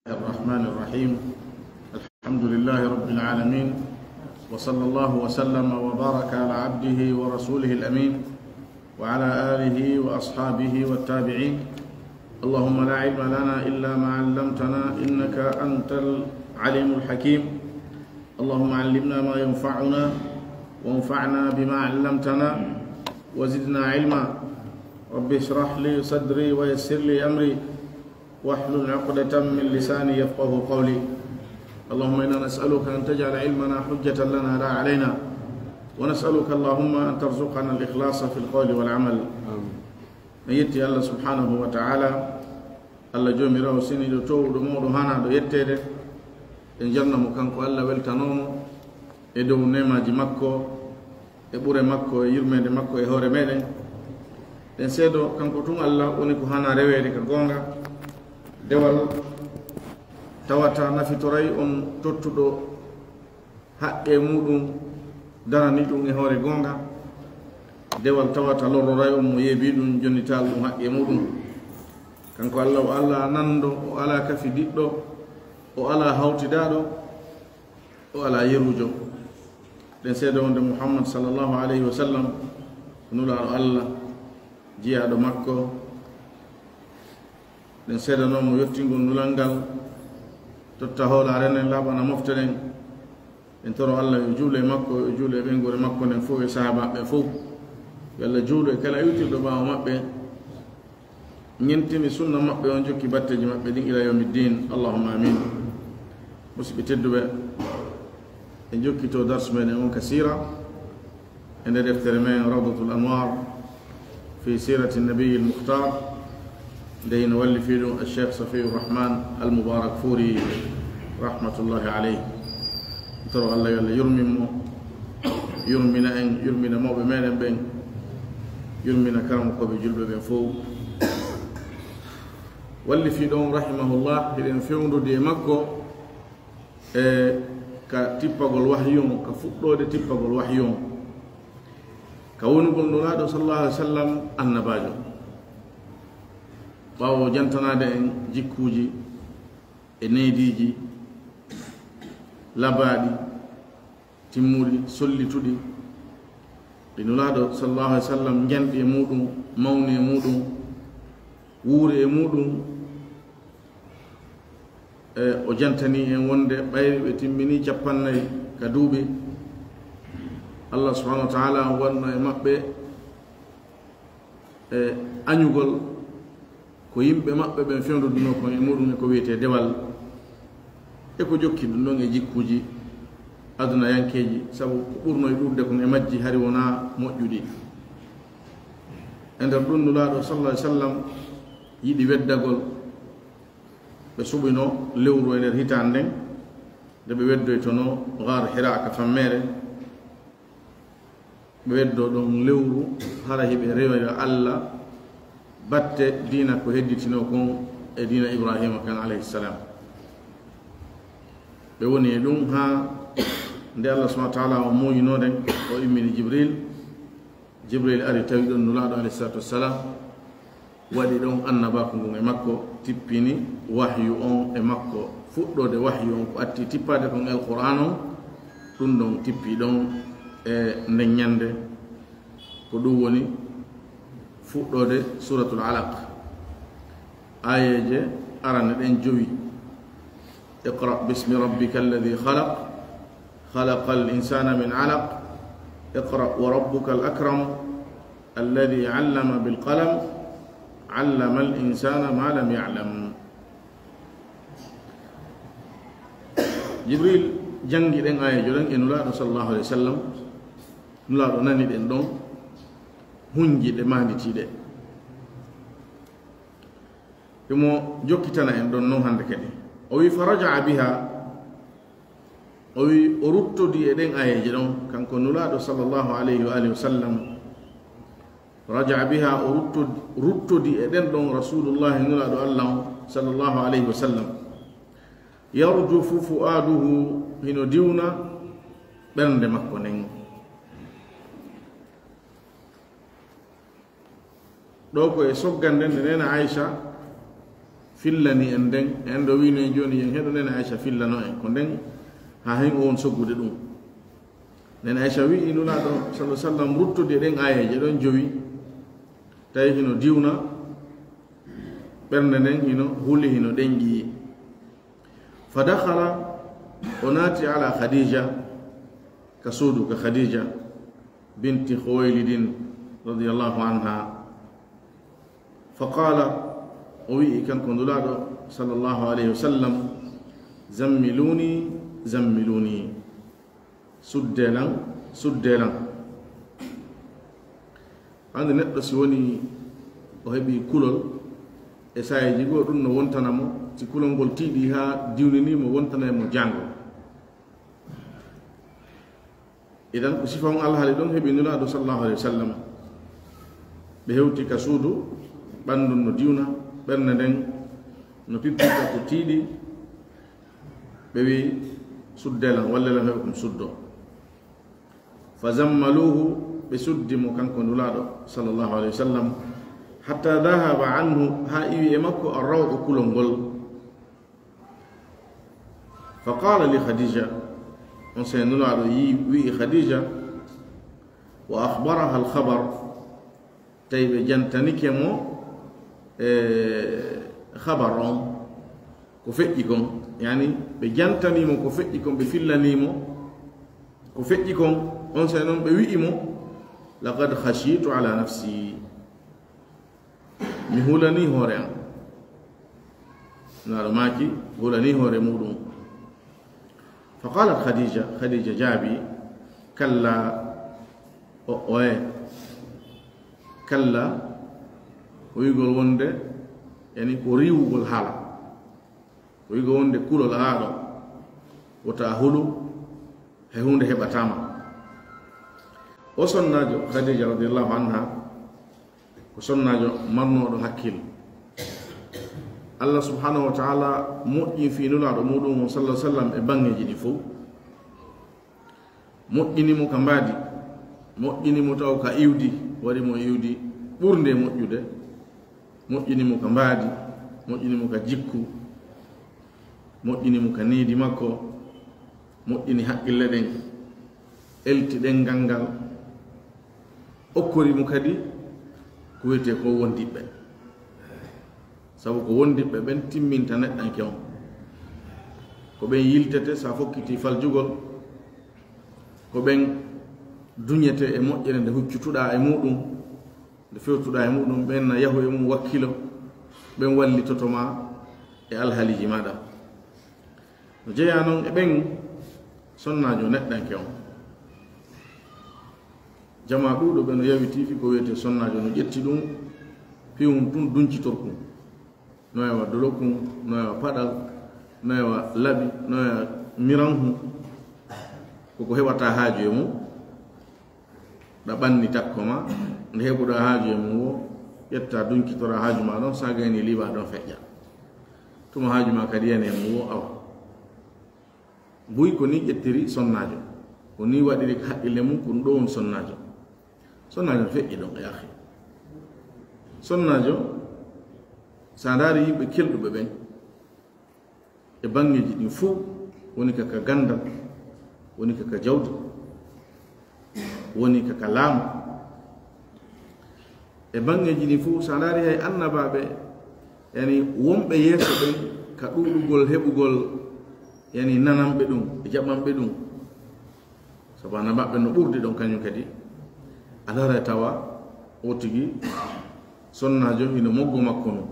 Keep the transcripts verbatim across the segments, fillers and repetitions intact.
الرحمن الرحيم. الحمد لله رب العالمين، وصلى الله وسلم وبارك على عبده ورسوله الأمين، وعلى آله وأصحابه والتابعين. اللهم لا علم لنا إلا ما علمتنا إنك أنت العليم الحكيم. اللهم علمنا ما ينفعنا وانفعنا بما علمتنا وزدنا علما. رب اشرح لي صدري ويسر لي أمري واحلل عقدة من لساني يفقه قولي. اللهم إنا نسألك أن تجعل علمنا حجة لنا لا علينا، ونسألك اللهم أن ترزقنا الإخلاص في القول والعمل. En yetti Allah subhanahu wa ta'ala, Allah joomiraawo seniiɗo, toowuɗo, mawɗo, haanaaɗo yetteede. En jarna mo kanko Allah, weltanoo mo e dow neemaaji makko, e ɓure makko, e yurmeende makko e hoore meɗen. Ɗen seedo kanko tun Allah woni ko haanaa reweede ka goonga, dewal tawata nafitoray on tottuɗo haqqe muɗum, darani ɗum e hoore goonga, dewal tawata lorroray on mo yeebi ɗum, jonnital ɗum haqqe muɗum. Kanko Allah, o alaa nanndo, o alaa kafidiɗɗo, o alaa hawtidaaɗo, o alaa yeruujo. Ɗen seeda wonde Muhammad sallallahu alayhi wa sallam ko nulaaɗo Allah, jiyaaɗo makko. Ɗen seedanoo mo yottingol nulal ngal, totta hoolaare nden, laaɓana mofte ɗen. En toro Allah yo juule e makko, yo juule e ɓeynguure makko nden fof, e sahaabaaɓe ɓen fof. Yo Allah juulu e kala iwtirɗo ɓaawo maɓɓe, ñentini sunna maɓɓe on, jokki batteeji maɓɓe ɗin ila yawmi ddin. Allahumma amin. Musidɓe tedduɓe, en jokkito darsu meɗen on ka siira, e nder deftere men Rawdatul Anwar fi sirati Nabiyil Mukhtar, nde hino wallifii ɗum Cheikh Safiyur Rahman Al Mubarak Furi, rahmatullahi alayhi. Toro Allah yo Allah yurmin mo, yurmina en, yurmina mawɓe meɗen ɓen, yurmina karamokooɓe julɓe ɓen fof. Wallifii ɗon, rahimahullah, hiɗen fewndodi e makko e ka tippagol wahyu on, ka fuɗɗoode tippagol wahyu on, ka wonugol Nulaaɗo sallallahu alaihi wa sallam annabaajo. Ɓaawo jantanaade en jikkuuji e neediiji labaaɗi, timmuɗi, sollituɗi, ɗi Nulaaɗo sallallahu alaihi wa sallam njanɗi e muɗum, mawni e muɗum, wuuri e muɗum, e o jantani en wonde ɓayri ɓe timmini cappannayi ka duuɓi, Allah subhanahu wa ta'ala waɗno e maɓɓe e añugol ko yimɓe maɓɓe ɓen fewndodunoo kon e muɗum e ko wiyetee dewal, e ko jokki ɗum ɗon e jikkuuji adunayankeeji, sabu ko ɓurno e ɗuuɗude kon e majji hari wonaa moƴƴuɗi. E nder ɗum, Nulaaɗo sallallahu alaihi wa sallam yiɗi weddagol. Ɓe suɓino lewru e nder hitaande nden, nde ɓe weddoytonoo Gaar Hiraa ka fammeere. Ɓe weddoo ɗon lewru, hara hiɓe rewira Allah batte diina ko hedditinoo kon e diina Ibraahiima kan, alayhi salaam. Ɓe woni e ɗum haa nde Allah subhanahu wa ta'ala o muuyinoo nden, o immini Jibril. Jibril ari, tawi ɗon Nulaaɗo, alayhi salaatu wassalaam, waɗi ɗon annabaaku ngun e makko, tippini wahyu on e makko. Fuɗɗoode wahyu on ko atti tippaade kon e Alqur'aan on, ɗum ɗon tippi ɗon e nden ñande. Ko ɗum woni fuɗɗoode Suuratul Alaq. Aayeeje arane ɗen jowi. اقرأ باسم ربك الذي خلق، خلق الإنسان من علق، اقرأ وربك الأكرم، الذي علم بالقلم، علم الإنسان ما لم يعلم. Jibril janngi ɗen aayeeje ɗen e Nulaaɗo sallallahu alaihi wa sallam. Nulaaɗo nani ɗen ɗon, hunji ɗe, maanditii ɗe. Himo jokkitana en ɗon non hannde kadi. O wi, "Faraja'a biha." O wi, o ruttodi e ɗen aayeeje ɗon, kanko Nulaaɗo sallallahu alayhi wa alihi wa sallam. Raja'a biha, o ruttod-, ruttodi e ɗen ɗon Rasulullahi, Nulaaɗo Allah on, sallallahu alayhi wa sallam. Yarjufu fu'aduhu, hino diwna ɓernde makko nden. Ɗo ko e soggande nde neena Aisha fillani en nden, en ɗo wiino en jooni, yen heɗo Nene Aisha fillano en. Ko nden, haa hen o won soggude ɗum. Nene Aisha wi'i Nulaaɗo, sallallahu alaihi wasallam, ruttodi e ɗen aayeeje ɗon jowi, tawi hino diwna, ɓernde nden hino huli, hino ɗenƴi. Fa dakhala, o naati ala Khadija, ka suudu ka Khadija, binti Khuwaylidin, radiyallahu anha. Fa qala, o wi'i kanko Nulaaɗo, sallallahu alayhi wa sallam, "Zammiluni, zammiluni." Sudde lan, sudde lan. Hannde neɗɗo si woni o heɓi kulol, e saayeeji goo ɗum no wontana mo, si kulol ngol tiiɗi haa diwnini mo, wontanay mo jaango. Idan ko sifa on alhaali ɗon heɓi Nulaaɗo sallallahu alayhi wa sallam. Ɓe hewti ka suudu, ɓanndun no diwna, ɓernde nden no pippita ko tiiɗi. Ɓe wi'i, "Sudde lan, walle lan heɓa ko mi suddo." Fa zammaluhu, ɓe suddi mo kanko Nulaaɗo sallallahu alayhi wa sallam, hatta dahaba anhu, haa iwi e makko arraw'u kulol ngol. Fa qala li Khadija, on sey Nulaaɗo yi-, wi'i Khadija, wa akhbaraha al khabar, tawi ɓe jantanike mo, e, khabar on, ko feƴƴi kon, yani ɓe jantani mo ko feƴƴi kon, ɓe fillani mo ko feƴƴi kon, on sey non ɓe wi'i mo, "Laqad khashitu ala nafsi." Mi hulani hoore am. Nulaaɗo maaki, hulani hoore muɗum. Fa qalat Khadija, Khadija jaabi, "Kalla, o, oye. Kalla, ko wi'ugol wonde, yani ko riiwugol haala. Ko wi'ugol wonde kulol aɗo, wota a hulu, he hunde heɓataa ma." O sonnaajo, Khadija radiyallahu anha, ko sonnaajo marnooɗo hakkil. Allah subhanahu wa ta'ala moƴƴin fii Nulaaɗo muɗum on sallallahu alaihi wasallam e baŋŋeeji ɗi fow. Moƴƴini mo ka mbaadi, moƴƴini mo taw ka iwdi, waɗi mo iwdi ɓurnde moƴƴude. Moƴƴini mo ka mbaadi, moƴƴini mo ka jikku, moƴƴini mo ka needi makko, moƴƴini haqqille ɗen, elti ɗenngal ngal, okkori mo kadi ko wiyetee ko wondiɓɓe. Sabu ko wondiɓɓe ɓen timminta neɗɗanke on. Ko ɓen yiltete sa fokkiti faljugol, ko ɓen duñete e moƴƴere nde huccutuɗaa e muɗum, nde fewtuɗaa e muɗum, ɓen na yahu e mum wakkilo, ɓen wallitoto ma e alhaaliji maɗa. No jeyaa non e ɓen sonnaajo neɗɗanke on. Jamaa ɗuuɗo ɓe no yawiti fii ko wiyetee sonnaajo, no ƴetti ɗum, piwum tun duncitorkun. No ewa dolokun, no ewa paɗal, no ewa laɓi, no ewa miranhu. Koko heɓata haaju e mum, ɗa ɓanni takko ma, nde heɓuɗa haaju e mum wo, ƴetta duncitora haaju ma ɗon, sa gayni liɓa ɗon feƴƴa. Tuma haaju ma kadi yani e mum wo, awa. Buy ko ni ƴettiri sonnaajo. Ko ni waɗiri haqqille mum, ko ɗum ɗo woni sonnaajo. Sonnaajo no feƴƴi ɗon, e akhi. Sonnaajo, sa ndaari yimɓe kelɗuɓe ɓen, e baŋŋeeji ɗin fow, woni ka, ka ganndal, woni ka, ka jawdi, woni ka, ka laamu. E baŋŋeeji ɗin fow, sa ndaari hay annabaaɓe, yani wonɓe yeeso ɓen, ka ɗuuɗugol heɓugol, yani nananɓe ɗum, e jaɓanɓe ɗum. Sabu annabaaɓe no ɓurdi ɗon kañum kadi. A laara tawa o tigi sonnaajo hino moggo makko no.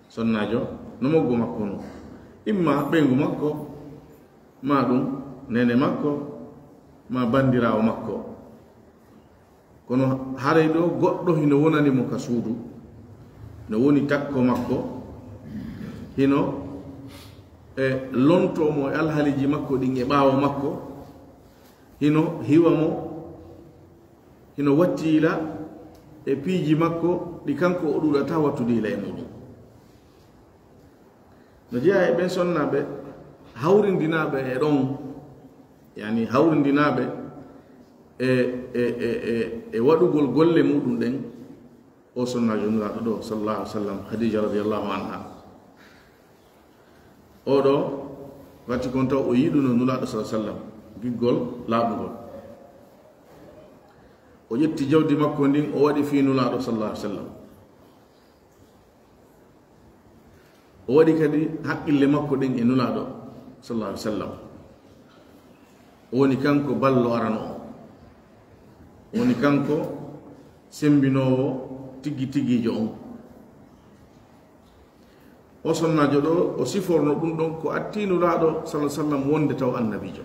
Sonnaajo no moggo makko no. Imma ɓeyngu makko, ma ɗum nene makko, ma banndiraawo makko. Kono haray ɗo goɗɗo hino wonani mo ka suudu, no woni takko makko, hino e lonto mo e alhaaliji makko ɗin e ɓaawo makko, hino hiwa mo, hino wattiila e piiji makko ɗi kanko o ɗuuɗata wattudiila e muɗum. No jeyaa e ɓen sonnaaɓe hawrindinaaɓe e ɗon, yani hawrindinaaɓe e, e, e, e, e waɗugol golle muɗum ɗen, O sonnaajo Nulaaɗo ɗo, sallallahu alaihi wasallam, Khadija radiyallahu anha. O ɗo, watti kon taw o yiɗuno Nulaaɗo, sallallahu alaihi wasallam, giggol laaɓungol. O ƴetti jawdi makko ndin, o waɗi fii Nulaaɗo, sallallahu alaihi wasallam. O waɗi kadi haqqille makko ɗen e Nulaaɗo, sallallahu alaihi wasallam. O woni kanko ballo arano o. O woni kanko sembinoowo tigi tigiijo on. O sonnaajo ɗo, o siforno ɗum ɗon ko atti Nulaaɗo, sallallahu alaihi wasallam, wonde taw annabiijo.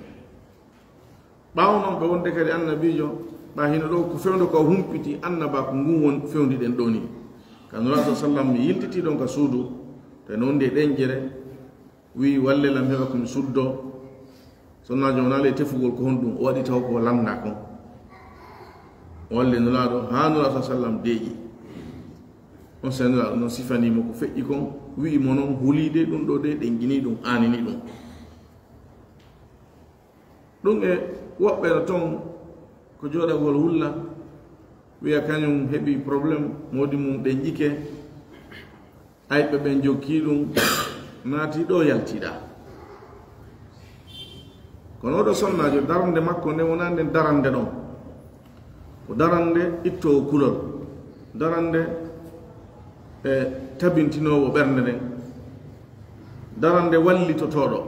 Ɓaawo non ɓe wonde kadi annabiijo, ɓa hino ɗo ko fewndo ka o humpiti annabaaku ngun won fewndi ɗen ɗo ni. Ka Nulaaɗo, sallallahu alaihi wasallam, mi yiltiti ɗon ka suudu, te no wondi e ɗenƴere, wi'i, "Walle lam heɓa ko mi suddo." Sonnaajo on ale tefugol ko honɗum, o waɗi taw ko lannda kon. O walli Nulaaɗo, haa Nulaaɗo, sallallahu alaihi wasallam, deeƴi. On saa'i Nulaaɗo non sifanii mo ko feƴƴi kon, wi'i mo non, "Hulii de ɗum ɗo de, ɗenƴinii ɗum, aaninii ɗum." Ɗum e woɓɓe no ton ko jooɗagol wulla, wi'a kañum heɓi problème, moodi mum ɗenƴike, ayɓe ɓen jokkii ɗum, naati ɗo yaltiɗa. Kono oɗo sonnaajo, darnde makko nde wonaa nden darande ɗon. Ko darande ittoowo kulol, darande e tabintinoowo ɓernde nden, darande wallitotooɗo.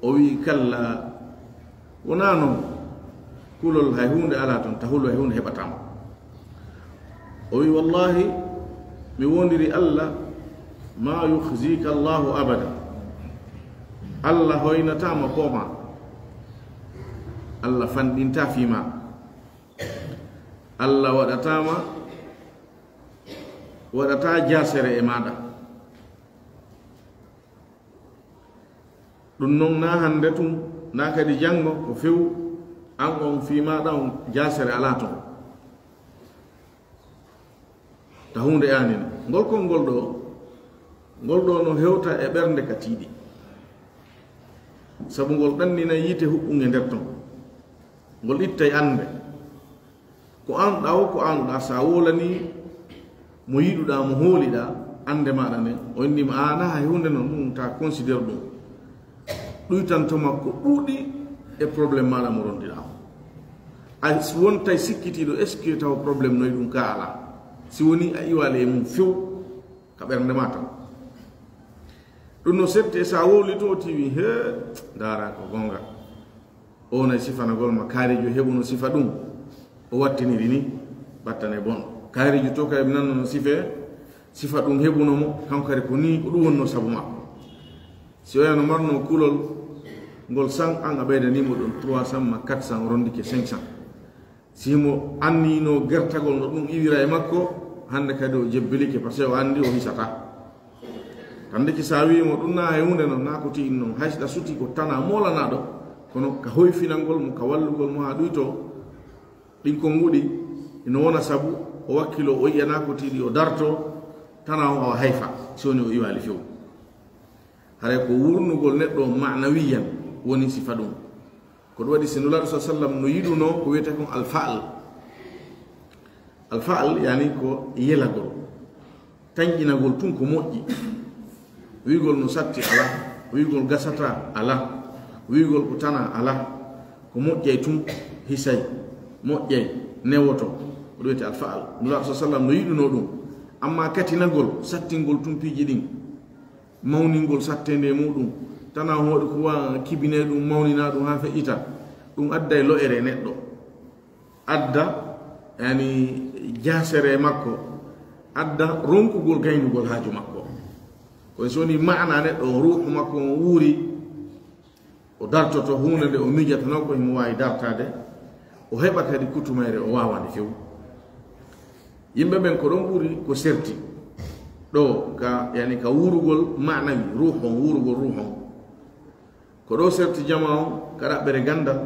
O wi'i, "Kalla, wonaa non. Kulol hay huunde alaa ton, tahul hay huunde heɓataa ma." O wi'i, "Wallahi, mi wondiri Allah, ma yukhzika Allahu abada. Allah hoynataa ma poomaa. Allah fanɗintaa fii ma. Allah waɗataa ma, waɗataa jaasere e maaɗa." Ɗum non, naa hannde tun, naa kadi janngo, ko few, an on fii maaɗa on jaasere alaa ton. Ta huunde aanino. Ngol konngol ɗo, ngol ɗo no hewta e ɓernde ka tiiɗi. Sabu ngol ɗannina yiite huɓɓunge nder ton. Ngol ittay annde. Ko aanuɗaa o, ko aanuɗaa, so a wowlanii mo yiɗuɗaa, mo hooliɗaa, annde maaɗa nden, o inni ma, "Aanaa hay huunde non, ɗum ta considère ɗum." Ɗuytanto ma ko ɗuuɗi e problème maaɗa mo rondiɗaa o. A wontay sikkitiiɗo, est-ce que taw problème noy ɗum ka alaa? Si woni a iwaali e mum few ka ɓernde ma tan. Ɗum no setti e so a wowlii to o tiiwi, "Hee, ndaara ko goonga." O wonay sifanagol ma, kaarijo heɓuno sifa ɗum, o wattiniri ni, battane bon. Kaarijo to kay nanno no sife, sifa ɗum heɓuno mo, kanko kadi ko ni, ko ɗum wonno sabu makko. Si o yano marno kulol ngol san, an a ɓeydanimo ɗum trois cents ma quatre cents, o rondike cinq cents. Si mo anniyino gertagol no ɗum iwira e makko, hannde kadi o jebbilike, parce que o anndi o hisataa. Hannde ki sa wi'i mo ɗum na hay huunde non, na ko ti innon, hay si ɗa suti ko tana moolanaɗo, kono ka hoyfinangol mo, ka wallugol mo haa ɗuyto, ɗin konnguɗi ino wona sabu o wakkilo, o yi'a na ko tiiɗi, o darto, tana o awa hayfa, si woni o iwaali few. Haray ko wurnugol neɗɗo on ma'nawiyan woni sifa ɗum. Ko ɗum waɗi si Nulaaɗo sa sallam no yiɗunoo ko wiyetee kon alfa'al. Alfa'al yani ko yelagol, tanƴinagol tun ko moƴƴi. Wi'ugol no satti alaa, wi'ugol gasataa alaa, wi'ugol ko tanaa alaa, ko moƴƴay tun hisay, moƴƴay, newoto, ko ɗum wiyetee alfa'al. Nulaaɗo sa sallam no yiɗunoo ɗum, amma katinagol, sattingol tun piiji ɗin, mawningol satteende e muɗum, tana hoore ko wa kibinee ɗum, mawnina ɗum haa feƴƴita, ɗum adday lo'ere e neɗɗo, adda yani jaasere e makko, adda ronkugol gaynugol haaju makko. Kono si woni ma'ana neɗɗo on, ruuhu makko on wuuri, o dartoto huunde nde o miijatanoo ko himo waawi dartaade, o heɓa kadi kutumayre o waawa nde few. Yimɓe ɓen ko ɗon ɓuri ko serti ɗo ka, yani ka wuurugol ma'nawi, ruuhu on, wuurugol ruuhu on. Ko ɗo serti jamaa on ka ɗaɓɓere ganndal,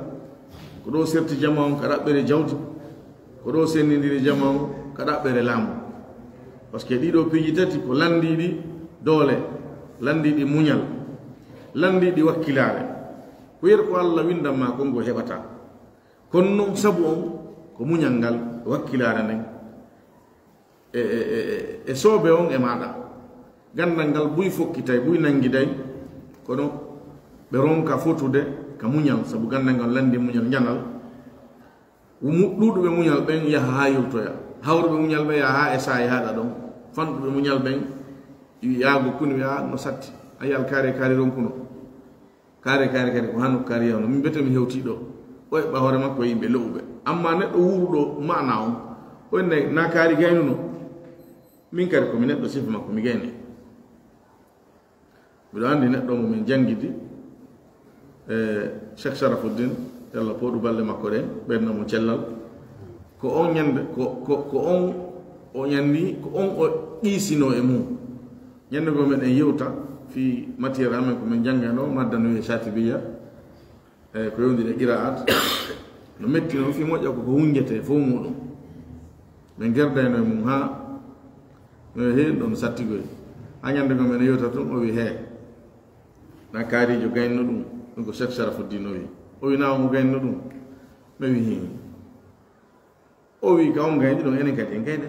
ko ɗo serti jamaa on ka ɗaɓɓere jawdi, ko ɗo senndindiri jamaa on ka ɗaɓɓere laamu. Parce que ɗiɗo piiji tati ko lanndiiɗi doole, lanndiiɗi muñal, lanndiiɗi wakkilaare. Ko yer ko Alla winndan ma kon ngo heɓataa. Kono non sabu on ko muñal ngal, wakkilaare nden. e, e, e, e soobe on e maaɗa. Ganndal ngal buy fokkitay, buy nanngiday, kono ɓe ronka fotude ka muñal, sabu ganndal ngal lanndi muñal njanal. Mu-, ɗuuɗuɓe muñal ɓen yaha haa yewtoya. Hawruɓe muñal ɓen yaha haa e saa'i haaɗa ɗon. Fanɗuɓe muñal ɓen yaago kunu wi'a no satti. A yal kaari kaari ronkuno. Kaari kaari kadi ko hano kaari yawno. Min bete mi hewti ɗo. O eɓɓa hoore makko e yimɓe lo'uɓe. Amma neɗɗo wuuruɗo maana on, o enne na kaari gaynuno. Min kadi ko mi neɗɗo sifa makko mi gayni. Miɗo anndi neɗɗo mo min janngidi, e Cheikh Sharafuddin, Yalla pooɗu balɗe makko ɗen, ɓeydan mo cellal. Ko on ñande, ko, ko, ko on o ñanni, ko on o qiisino e mum. Ñande goo meɗen yewta fii matière amen ko min janngano, madda no wi'e Shatibiya, e ko yowndiri e qiraat. No metti non fii moƴƴa ko ko hunjete fow muɗum. Min gerdayno e mum haa no heen ɗon sattigoy. Haa ñande goo meɗen yewta tun, o wi hee. Na kaarijo gayno ɗum, ɗum ko Cheikh Sharafuddin o wi. O wi na omo gayno ɗum. Mi wi hin. O wi ka on gayni ɗum, enen kadi en gayna.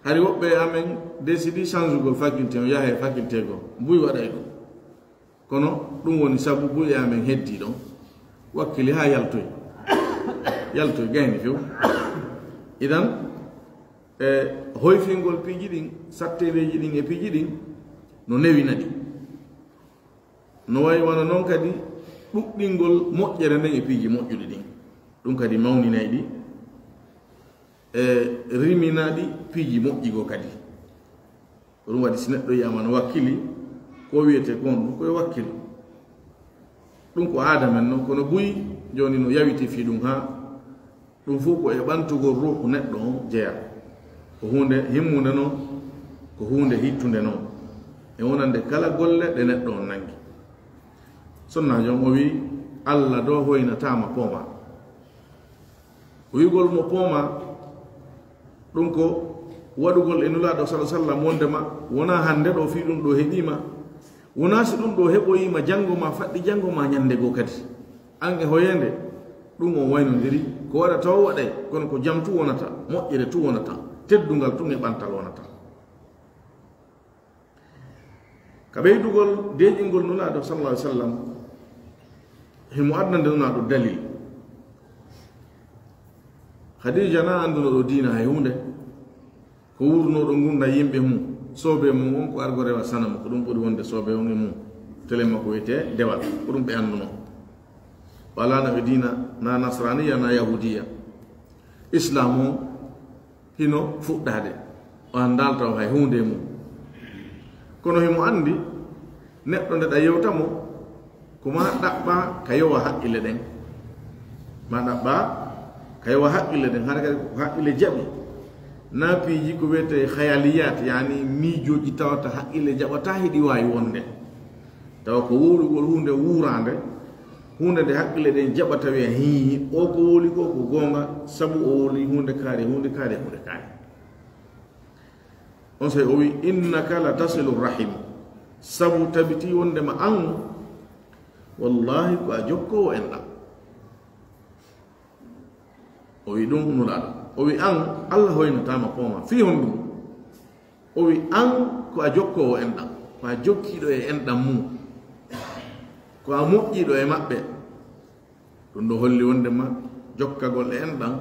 Hari woɓɓe e amen décidi changugol faculté on, yaha e faculté goo. Buy waɗay ɗum. Kono ɗum woni sabu buy e amen heddi ɗon. Wakkili haa yaltoy. Yaltoy gayni few. Idan, e hoyfingol piiji ɗin, sattereeji ɗin e piiji ɗin, no newina ɗi. No wayi wano non kadi ɗuɗɗingol moƴƴere nden e piiji moƴƴuɗi ɗin. Ɗum kadi mawninay ɗi, e rimina ɗi piiji moƴƴi goo kadi. Ko ɗum waɗi si neɗɗo yi'ama no wakkili, ko wiyetee kon ɗum ko yo wakkilu. Ɗum ko aada men non, kono buy jooni no yawiti fii ɗum haa ɗum fow ko e ɓantugol ruuhu neɗɗo on jeyaa. Ko huunde himmunde non, ko huunde hittunde non. E wonande kala golle ɗe neɗɗo on nangi. Sonnaajo on o wi, Alla ɗoo hoynataama poomaa. Wi'ugol mo poomaa, ɗum ko waɗugol e Nulaaɗo sallallaahu alayhi wa sallam wonndema wonaa hannde ɗoo fii ɗum ɗoo heɓiima, wonaa si ɗum ɗoo heɓoyiima janngo maa faɗɗi janngo maa ñannde goo kadi. An e hoyeende, ɗum on waynondiri, ko waɗata o waɗay, kono ko jam tun wonata, moƴƴere tun wonata, teddungal tun e ɓantal wonata. Ka ɓeydugol deeƴingol Nulaaɗo sallallaahu alayhi wa sallam, himo addande Nulaaɗo dalil. Khadija na annduno ɗoo diina hay huunde. Ko wuurnoo ɗoo ngurndan yimɓe mum, soobee mum on ko argo rewa sanamu, ko ɗum ɓuri wonde soobee on e mum. Tele makko wiyetee dewal, ko ɗum ɓe anndunoo. Walaa no ɓe diina, na nasraniya, na yahudiya. Islaam on, hino fuɗɗaade. O anndaali taw hay huunde e mum. Kono himo anndi neɗɗo nde ɗa yewta mo, ko maa ɗaɓɓaa ka yowa haqqille ɗen. Maa ɗaɓɓaa ka yowa haqqille ɗen, hara kadi ko haqqille jaɓi. Na piiji ko wiyetee khayaliyaat, yaani miijooji tawata haqqille jaɓataa hiɗi waawi wonde. Tawa ko wowlugol huunde wuuraande, huunde nde haqqille ɗen jaɓata wi'a, hii, o ko wowli ko, ko goonga, sabu o wowli huunde kaari, huunde kaari, huunde kaari. On sey o wi, "Innaka la tasilu rahim." Sabu tabitii wondema an, wallahi, ko a jokkoowo enɗam. O wi ɗum Nulaaɗo. O wi, "An, Alla hoynataama poomaa." Fii honɗum? O wi, "An, ko a jokkoowo enɗam, ko a jokkiiɗo e enɗam mum, ko a moƴƴiiɗo e maɓɓe." Ɗum ɗoo holli wondema jokkagol e enɗam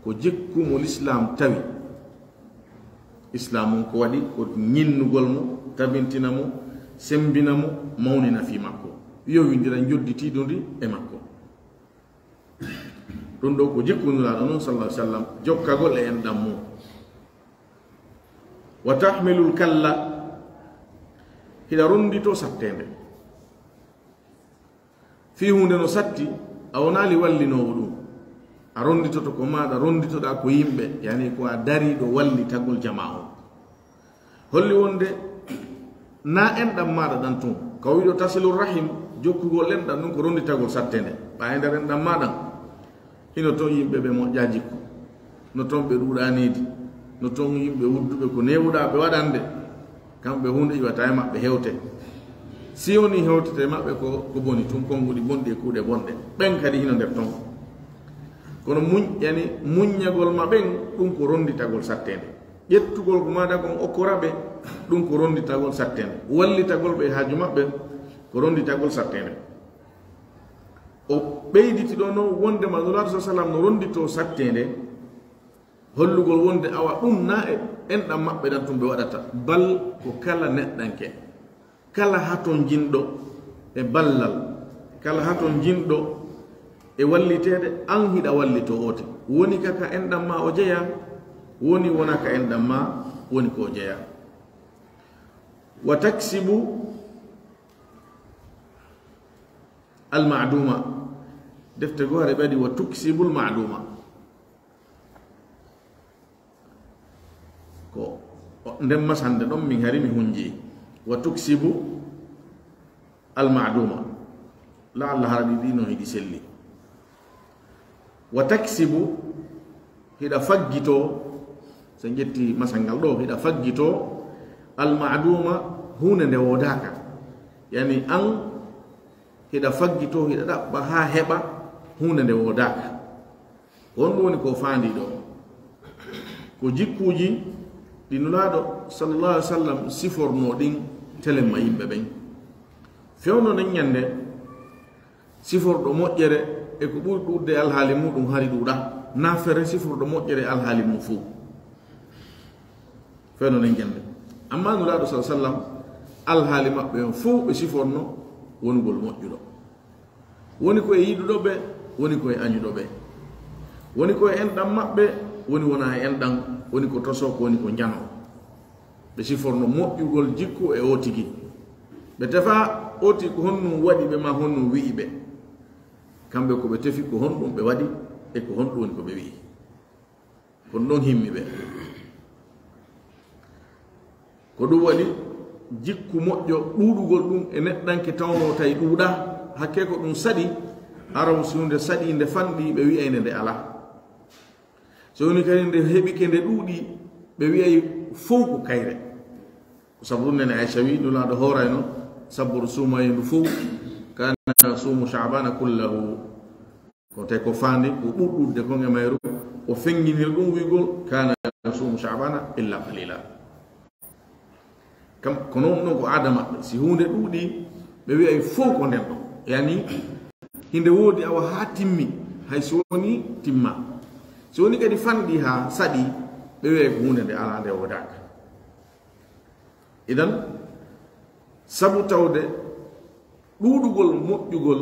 ko jikku mo Lislaam tawi. Islaam on ko waɗi ko ñinnugol mo, tabintina mo, semmbina mo, mawnina fii makko, yowindira njodditiiɗo ndi e makko. Ɗum ɗoo ko jikku Nulaaɗo non, sallallaahu alayhi wa sallam, jokkagol e enɗam mum. Wa tahmilul kalla, hiɗa ronnditoo satteende. Fii huunde no satti, a wonaali wallinoowo ɗum. A ronnditoto ko maaɗa, ronnditoɗaa ko yimɓe, yani ko a dariiɗo wallitagol jamaa on. Holli wonde na enɗam maaɗa ɗan tun. Ka o wiɗo tasilu rahim, jokkugol enɗam ɗum ko ronnditagol sattende. Ɓaa e nder enɗam maaɗa, hino ton yimɓe ɓe moƴƴaa jikku. No ton ɓe ɗuuɗaa needi. No ton yimɓe wudduɓe ko neewuɗaa ɓe waɗande. Kamɓe huunde iwata e maɓɓe hewte. Si woni hewtete e maɓɓe ko, ko boni tun, konguɗi bonɗi e kuuɗe bonɗe. Ɓen kadi hino nder ton. Kono muñ, yani muññagol ma ɓen, ɗum ko ronditagol satteende. Ƴettugol ko maɗa kon okkora ɓe, ɗum ko ronditagol satteende. Wallitagol ɓe haaju maɓɓe, ko ronditagol satteende. O ɓeyditi ɗo noon wondema Nulaaɗo sa sallam no ronditoo satteende, hollugol wonde awa ɗum na e enɗam maɓɓe ɗan tun ɓe waɗata, bal ko kala neɗɗanke, kala hatonjinɗo e ballal, kala hatonjinɗo e walliteede, an hiɗa wallitoo oote. Woni ka ka enɗam ma o jeyaa, woni wonaa ka enɗam ma woni ko o jeyaa. Wa taksibu al ma'duma. Defte goo haɗe ɓadi wa tuksibu al ma'duma. Ko nden masande ɗon min hari mi hunji. Wa tuksibu al ma'duma. La Allah hara ɗi ɗi no hiɗi selli. Wa taksibu, hiɗa faggitoo, so en ƴetti masal ngal ɗo, hiɗa faggitoo al ma'duma, huunde nde woodaaka. Yani an hiɗa faggitoo, hiɗa ɗaɓɓa haa heɓa huunde nde woodaaka. Ko honɗum woni ko faandi ɗo? Ko jikkuuji ɗi Nulaaɗo sallallahu alaihi wasallam sifornoo ɗin telemma yimɓe ɓen. Fewndo nden ñande, siforɗo moƴƴere e ko ɓuri ɗuuɗde alhaali muɗum hari ɗuuɗa, naa fere siforɗo moƴƴere e alhaali mum fow. Fewndo nden ñande. Amma Nulaaɗo sallallahu alaihi wasallam, alhaali maɓɓe on fow ɓe siforno wonugol moƴƴuɗo. Woni ko e yiɗuɗo ɓe, woni ko e añuɗo ɓe. Woni ko e enɗam maɓɓe, woni wonaa e enɗam, woni ko tosoo, ko woni ko njanoo. Ɓe siforno moƴƴugol jikku e oo tigi. Ɓe tefaa oo tigi ko honɗum waɗi ɓe maa honɗum wi'i ɓe. Kamɓe ko ɓe tefi ko honɗum ɓe waɗi e ko honɗum woni ko ɓe wi'i. Kono ɗon himmi ɓe. Ko ɗum waɗi jikku moƴƴo ɗuuɗugol ɗum e neɗɗanke tawnoo tawi ɗuuɗaa, hakkee ko ɗum saɗi, araw si huunde saɗi nde fanɗi ɓe wi'ayde nde alaa. So woni kadi nde heɓike nde ɗuuɗi, ɓe wi'ay fow ko kayre. Ko sabu ɗum nene Aysa wi, Nulaaɗo hoorayno, sabu suumayee ndu fow, kana yasuumu Sha'bana kullahu. Kono tawi ko faandi ko ɓuri ɗuuɗde kon e mayru, o fennginiri ɗum wi'ugol, kana yasuumu Sha'bana illa qalila. Kam, kono ɗum ɗon ko aada maɓɓe. Si huunde ɗuuɗi, ɓe wi'ay fow ko nden ɗon. Yani, hinde woodi awa haa timmi, hay so woni timma. So woni kadi fanɗi haa saɗi, ɓe wi'ay ko huunde nde alaa, nde woodaaka. Idan, sabu tawde ɗuuɗugol moƴƴugol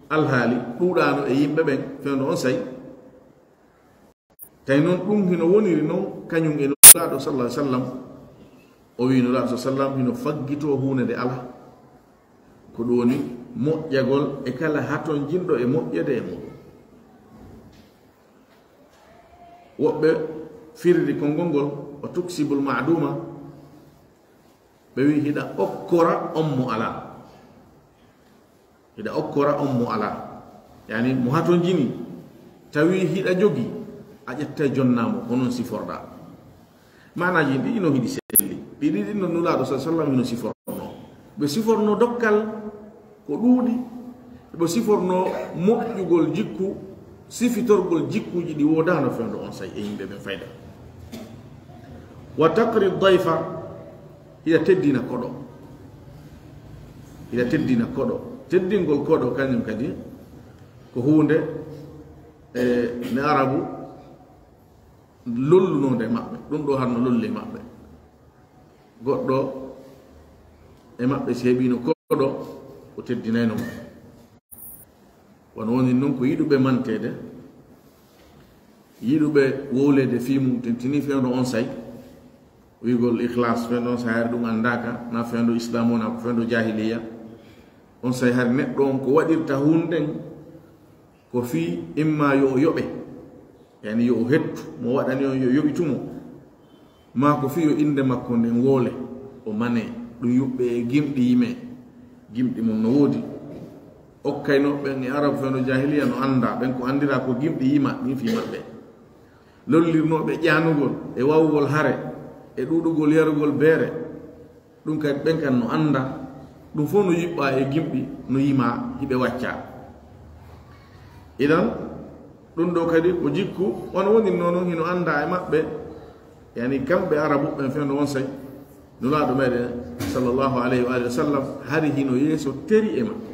alhaali ɗuuɗaano e yimɓe ɓen, fewndo on say, tawi noon ɗum hino woniri noon, kañum e Nulaaɗo sallallahu alaihi wasallam, o wi'i Nulaaɗo sallallahu alaihi wasallam hino faggitoo huunde nde alaa. Ko ɗum woni moƴƴagol e kala hatonjinɗo e moƴƴeede e muɗum. Woɓɓe firiri konngol ngol, o tuksibul ma'duma, ɓe wi'i hiɗa okkora on mo alaa. Hiɗa okkora on mo alaa. Yani mo hatonjini, tawi hiɗa jogi, a ƴettay jonnaa mo, ko non siforɗaa. Maanaaji ɗi ino hiɗi selli. Ɗi ɗiɗi no Nulaaɗo sallallahu alaihi wasallam hino siforno. Ɓe siforno dokkal ko ɗuuɗi, ɓe siforno moƴƴugol jikku, sifitorgol jikkuuji ɗi woodaano fewndo on say e yimɓe ɓen fayda. Wa taqri dayfa, hiɗa teddina koɗo. Hiɗa teddina koɗo. Teddingol koɗo kañum kadi ko huunde, e, ne Arabu lollunoo nde maɓɓe. Ɗum ɗo harno lolli e maɓɓe. Goɗɗo e maɓɓe si heɓiino koɗo, o teddinayno mo. Kono woni noon ko yiɗuɓe manteede, yiɗuɓe wowleede fii mum, tentini fewndo on say. Wi'ugol ikhlas, fewndo on say hari ɗum anndaaka, na fewndo Islaam o, na ko fewndo jahiliya. On say hari neɗɗo on ko waɗirta huunde nden, ko fii imma yo o yoɓe, yani yo o hettu, mo waɗani on yo yoɓitu mo, maa ko fii yo innde makko nden woole, o manee, ɗum yuɓɓee e gimɗi yimee, gimɗi mum no woodi. Okkaynooɓe ɓen e Arabu fewndo jahiliya no anndaa, ɓen ko anndiraa ko gimɗi yima, ɗin fii maɓɓe. Lollirnooɓe ƴaanugol e waawugol hare e ɗuuɗugol yarugol beere, ɗum kadi ɓen kan no anndaa, ɗum fof no yuɓɓaa e gimɗi, no yimaa, hiɓe waccaa. Idan, Ɗum ɗo kadi ko jikku, wano wonirnoo noon, hino anndaa e maɓɓe, yani kamɓe Arabuɓe ɓen fewndo on say. Nulaaɗo meɗen, sallallahu alayhi wa alihi wa sallam, hari hino yeeso teri e maɓɓe.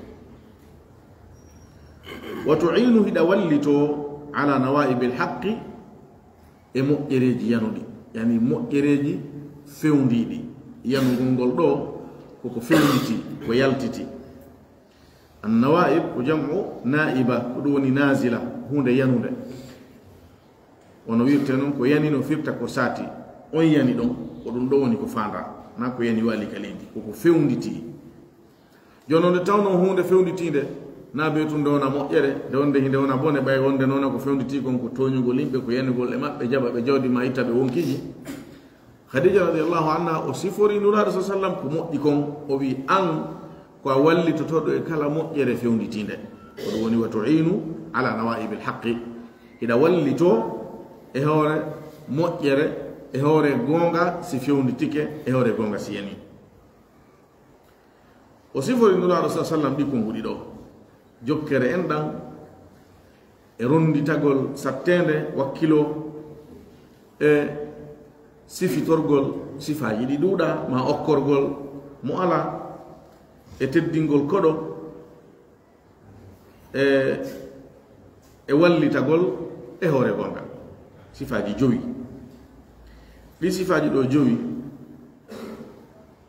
Wa tu'inu, hiɗa wallitoo, ala nawaibil haqqi, e moƴƴereeji yanuɗi, yani moƴƴereeji fewndiiɗi. Yanugol ngol ɗo, koko fewnditi, ko yaltiti. An-nawaib ko jam'u naiba, ko ɗum woni nazila, huunde yanunde. Wano wirte noon, ko yani no firta ko saati. On yani ɗon, ko ɗum ɗo woni ko faandaa, na ko yani waali ka leydi, koko fewnditi. Jooni noon, nde tawnoo huunde fewnditiinde, na bee tun nde wona moƴƴere, nde wonde hinde wona bone, ɓay wonde noon ko fewnditi kon ko tooñugol yimɓe, ko yanugol e maɓɓe, jaɓa ɓe jawdi ma, itta ɓe wonkiiji. Khadija radiyallahu anha, o sifori Nulaaɗo sa sallam ko moƴƴi kon, o wi, an ko a wallitotooɗo e kala moƴƴere fewnditiinde. Ko ɗum woni, wa tu'inu ala nawaibil haqqi, hiɗa wallitoo e hoore moƴƴere, e hoore goonga si fewnditike, e hoore goonga si yani. O sifori Nulaaɗo sa sallam ɗi konnguɗi ɗo, jokkere enɗan, e ronnditagol satteende wakkilo, e sifitorgol sifaaji ɗi ɗuuɗaa, ma okkorgol mo alaa, e teddingol koɗo, e, e wallitagol e hoore goonga. Sifaaji jowi. Ɗi sifaaji ɗo jowi,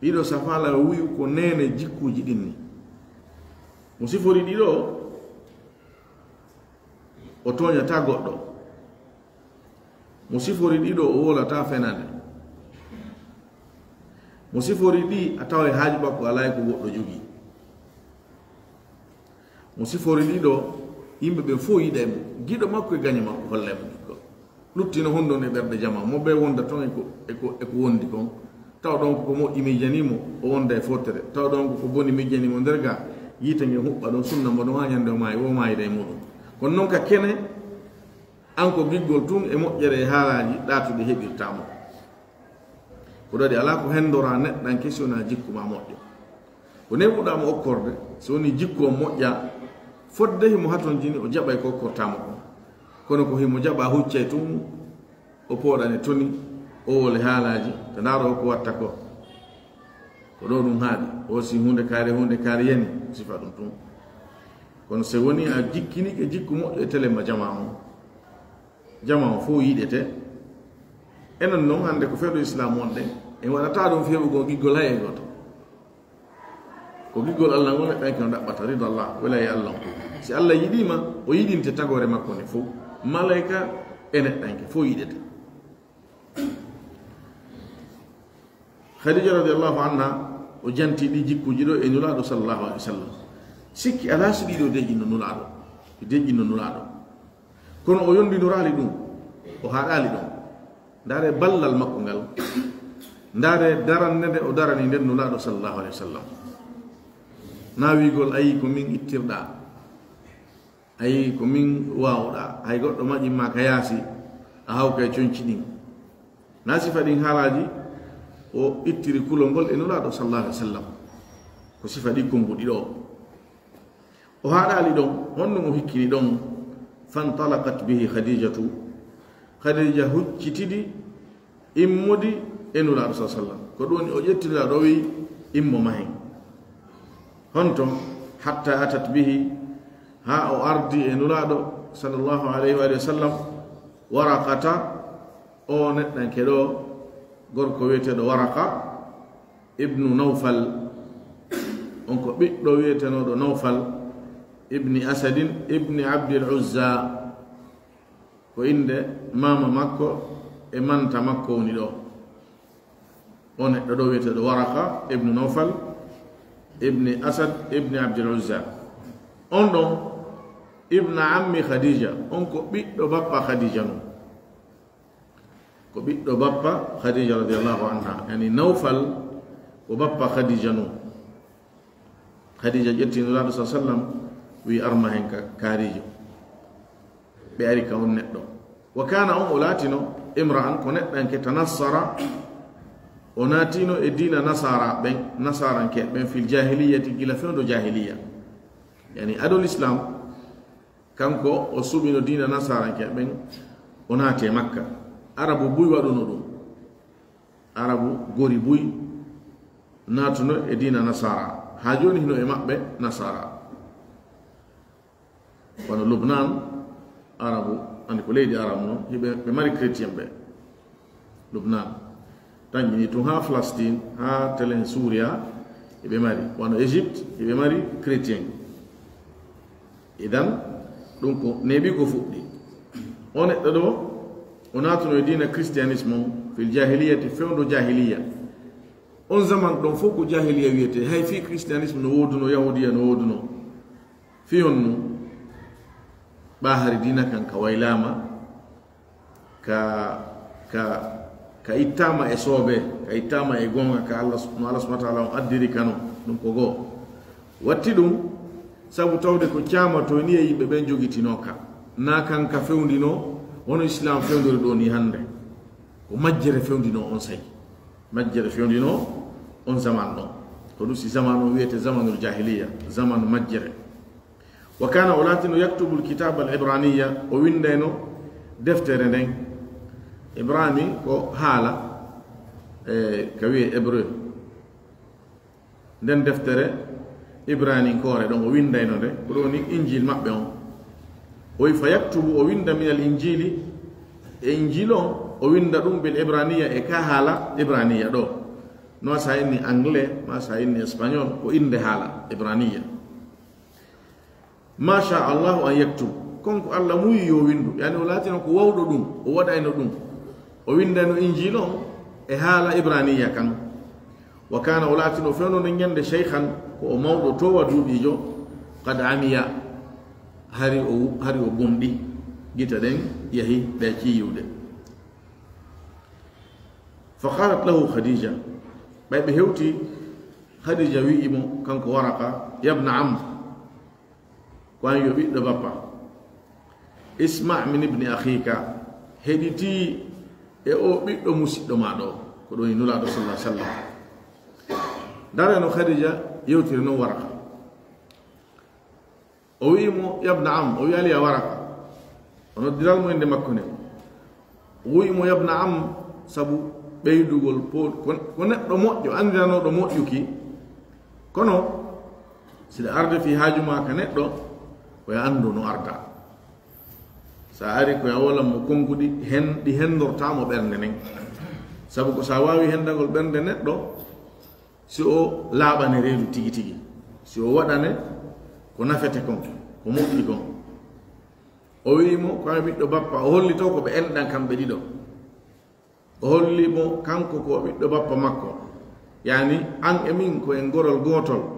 ɗiɗo safala wuyu ko neene jikkuuji ɗin ni. Mo sifori ɗiɗo, o tooñataa goɗɗo. Mo sifori ɗiɗo, o wowlataa fenaande. Mo sifori ɗi, a taway haaju makko alaa e ko goɗɗo jogii. Mo sifori ɗiɗo, yimɓe ɓen fow yiɗay mo. Giɗo makko e gaño makko hollay mo giggol. Luttino honɗun e ɓerɗe jamaa, mo ɓe wonda ton e ko, e ko, e ko wondi kon. Taw ɗon ko ko moƴƴi miijanii mo, o wonda e fottere. Taw ɗon ko ko boni miijanii mo nder gaa, yiite ngen huɓɓa ɗon, sunna mo ɗon haa ñande o maayi, wo maayida e muuɗun. Kono non ka kene, an ko giggol tun e moƴƴere e haalaaji ɗaatuɗi heɓirtaa mo. Ko ɗaɗi, alaa ko hendoraa neɗɗanke si wonaa jikku maa moƴƴo. Ko neeɓuɗaa mo okkorde, si wonii jikku on moƴƴaa, fodde himo hatonjini o jaɓay ko okkortaa mo kon. Kono ko himo jaɓaa huccay tun, o pooɗane toni, o wole haalaaji, to ndaaroo ko watta ko. Ko ɗo ɗun haaɗi, o si huunde kaari, huunde kaari yani, sifa ɗun tun. Kono si wonii a jikkinike jikku moƴƴo e telemma jamaa on, jamaa on fow yiɗete. Enen non hannde ko fewndo Islaam wonɗen, en waɗataa ɗun feewugol giggol hay e gooto. Ko giggol Allah ngol neɗɗanke on ɗaɓɓata, rida Allah, wela e Allah on. Si Allah yiɗii ma, o yiɗinte tagoore makko nde fow. Malayka e neɗɗanke fow yiɗete. Khadija radiyallahu anha, o janti ɗi jikkuuji ɗo e Nulaaɗo sallallahu alaihi wasallam. Sikki alaa si ɗiɗo deƴƴino Nulaaɗo, deƴƴino Nulaaɗo. Kono o yondinoraali ɗun, o haaɗaali ɗon. Ndaaree ballal makko ngal. Ndaaree darannde nde o darani nden Nulaaɗo sallallahu alaihi wasallam. Na wiigol, ayi, ko min ittirɗaa. Ayi, ko min waawuɗaa. Hay goɗɗo maƴin ma ka yaasi, a hawkay conci ɗin. Na sifa ɗin haalaaji, o ittiri kulol ngol e Nulaaɗo sallallahu alaihi wasallam. Ko sifa ɗi konnguɗi ɗo. O haaɗaali ɗon, honno mo hikkini ɗon? Fantalaqat bihi Khadijatu. Khadija huccitidi immodi e Nulaaɗo sallallahu alaihi wasallam. Ko ɗun o ƴetti Nulaaɗo, o wi'i, "Immo mahin." Honto? Hatta atat bihi, haa o ardi e Nulaaɗo sallallahu alaihi wa sallam, Waraqata, o neɗɗanke ɗo, gorko wi'eteeɗo Waraqa ibnu Nawfal. On ko ɓiɗɗo wi'etenooɗo Nawfal ibni Asadin ibni Abdil Uzza. Ko innde maama makko e manta makko woni ɗo. O neɗɗo ɗo wi'eteeɗo Waraqa ibnu Nawfal ibni Asad ibni Abdil Uzza. On ɗon ibna ammi Khadija, on ko ɓiɗɗo bappa Khadija nun. Ko ɓiɗɗo bappa Khadija radiyallahu anha. Yani Nawfal ko bappa Khadija nun. Khadija ƴetti Nulaaɗo sallallahu alaihi wasallam, wi'i, "Arma hen ka kaarijo." Ɓe ari ka on neɗɗo. Wa kana, on o laatino, imra'an, ko neɗɗanke, tanassara, o naatino e diina nasaara ɓen, nasaaranke ɓen, fil jahiliyyati, gila fewndo jahiliya. Yani ado l'islam, Kanko o suɓino diina nasaaranke ɓen, o naati e Makka. Arabu buy waɗuno ɗum. Arabu gori buy naatuno e diina nasaara. Haa jooni hino e maɓɓe nasaara. Wano Lubnan, Arabu, andi ko leydi Arabu non, hiɓe, ɓe mari chrétien ɓe. Lubnan. Tanƴini tun haa Palestine, haa telen Suuriya, hiɓe mari. Wano Égypte, hiɓe mari chrétien. Idan, ɗum ko neeɓi ko fuɗɗi. O neɗɗo ɗo, o naatuno e diina christianisme on, fil jahiliyati, fewndo jahiliya. On zaman ɗon fof ko jahiliya wiyetee, hay fii christianisme no wooduno, yahudiya no wooduno. Fii honno? Ɓaa hari diina kan ka waylaama, ka, ka, ka ittaama e soobee, ka ittaama e goonga, ka Allah, no Allah subhanahu wa ta'ala on addiri ka non, ɗum ko goo. Watti ɗum, sabu tawde ko caama to ni e yimɓe ɓen jogitinoo ka. Naa kan ka fewndinoo, wano Islaam fewndori ɗoo ni hannde. Ko majjere fewndinoo on saa'i. Majjere fewndinoo on zaman ɗon. Ko ɗum si zaman on wiyetee zamanul jahiliya, zamanu majjere. Wa kana, o laatino, yaktubul kitab al ibraniya, o winndayno deftere nden. Ibrani ko haala, e, ka wiyee hébreu. Nden deftere ibraninkoore ɗon o winndayno nde, ko ɗum woni Injil maɓɓe on. O wi, fa yaktubu, o winnda, min al injili, e Injil on, o winnda ɗum bil ibraniya, e ka haala ibraniya ɗo. No sa inni anglais, ma sa inni espagnol, ko innde haala ibraniya. Ma sha Allahu an yaktub. Kon ko Allah muuyi yo winndu. Yani o laatino ko wawɗo ɗum, o waɗayno ɗum. O winndayno Injil on e haala ibraniya kan. Wa kana, o laatino fewndo nden ñannde, shaykhan, ko o mawɗo toowa duuɓiijo, qad amiya, hari o, hari o gomɗi, gite ɗen yahi ɗe ciiyiwde. Fa qalat lahu Khadija, ɓay ɓe hewti, Khadija wi'i mo, kanko Waraqa, yabna am, ko an yo ɓiɗɗo bappa. Isma' min ibni akhika, heɗitii e o ɓiɗɗo musiɗɗo ma ɗo, ko ɗo woni Nulaaɗo sallallahu alaihi wasallam. Ndare no Khadija yewtiri non Waraqa. O wi'i mo, yabna am, o wi'aali ya Waraqa. O noddiral mo innde makko nden. O wi'i mo, yabna am, sabu ɓeydugol po-, ko, ko neɗɗo moƴƴo, anndiranooɗo moƴƴuki. Kono, si ɗa arde fii haaju maa ka neɗɗo, ko yo anndu no arda. Sa ari ko yo a wolan mo konnguɗi, hen, ɗi henndortaa mo ɓernde nden. Sabu ko sa waawi henndagol ɓernde neɗɗo, si o laaɓane reedu tigi tigi, si o waɗane ko nafete kon, ko moƴƴi kon. O wi'i mo, ko an ɓiɗɗo bappa, o holli to ko ɓe enɗan kamɓe ɗiɗo. O holli mo kanko ko ɓiɗɗo bappa makko. Yani, an e min ko en gorol gootol.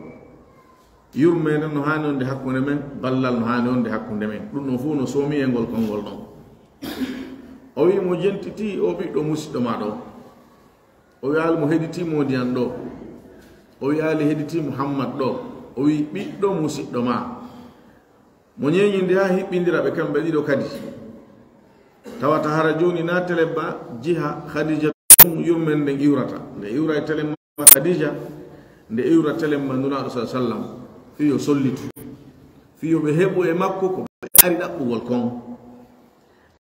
Yurmeende no haani wonde hakkunde men, ballal no haani wonde hakkunde men. Ɗum ɗon fof no soomi e ngol konngol ɗon. O wi'i mo, jentitii o ɓiɗɗo musiɗɗo ma ɗo. O wi'aali mo, heɗitii mo ndiyan ɗo. O wi'aali, heɗitii Muhammad ɗo. O wi'i, ɓiɗɗo musiɗɗo ma. Mo ñeeñindi haa hiɓɓindira ɓe kamɓe ɗiɗo kadi. Tawata hara jooni na telemma jiha Khadija ɗum yurmen nden iwrata. Nde iwra e telemma Khadija, nde iwra telemma Nulaaɗo sallallahu alaihi wasallam. Fii yo sollitu. Fii yo ɓe heɓu e makko ko ɓe ari ɗaɓɓugol kon.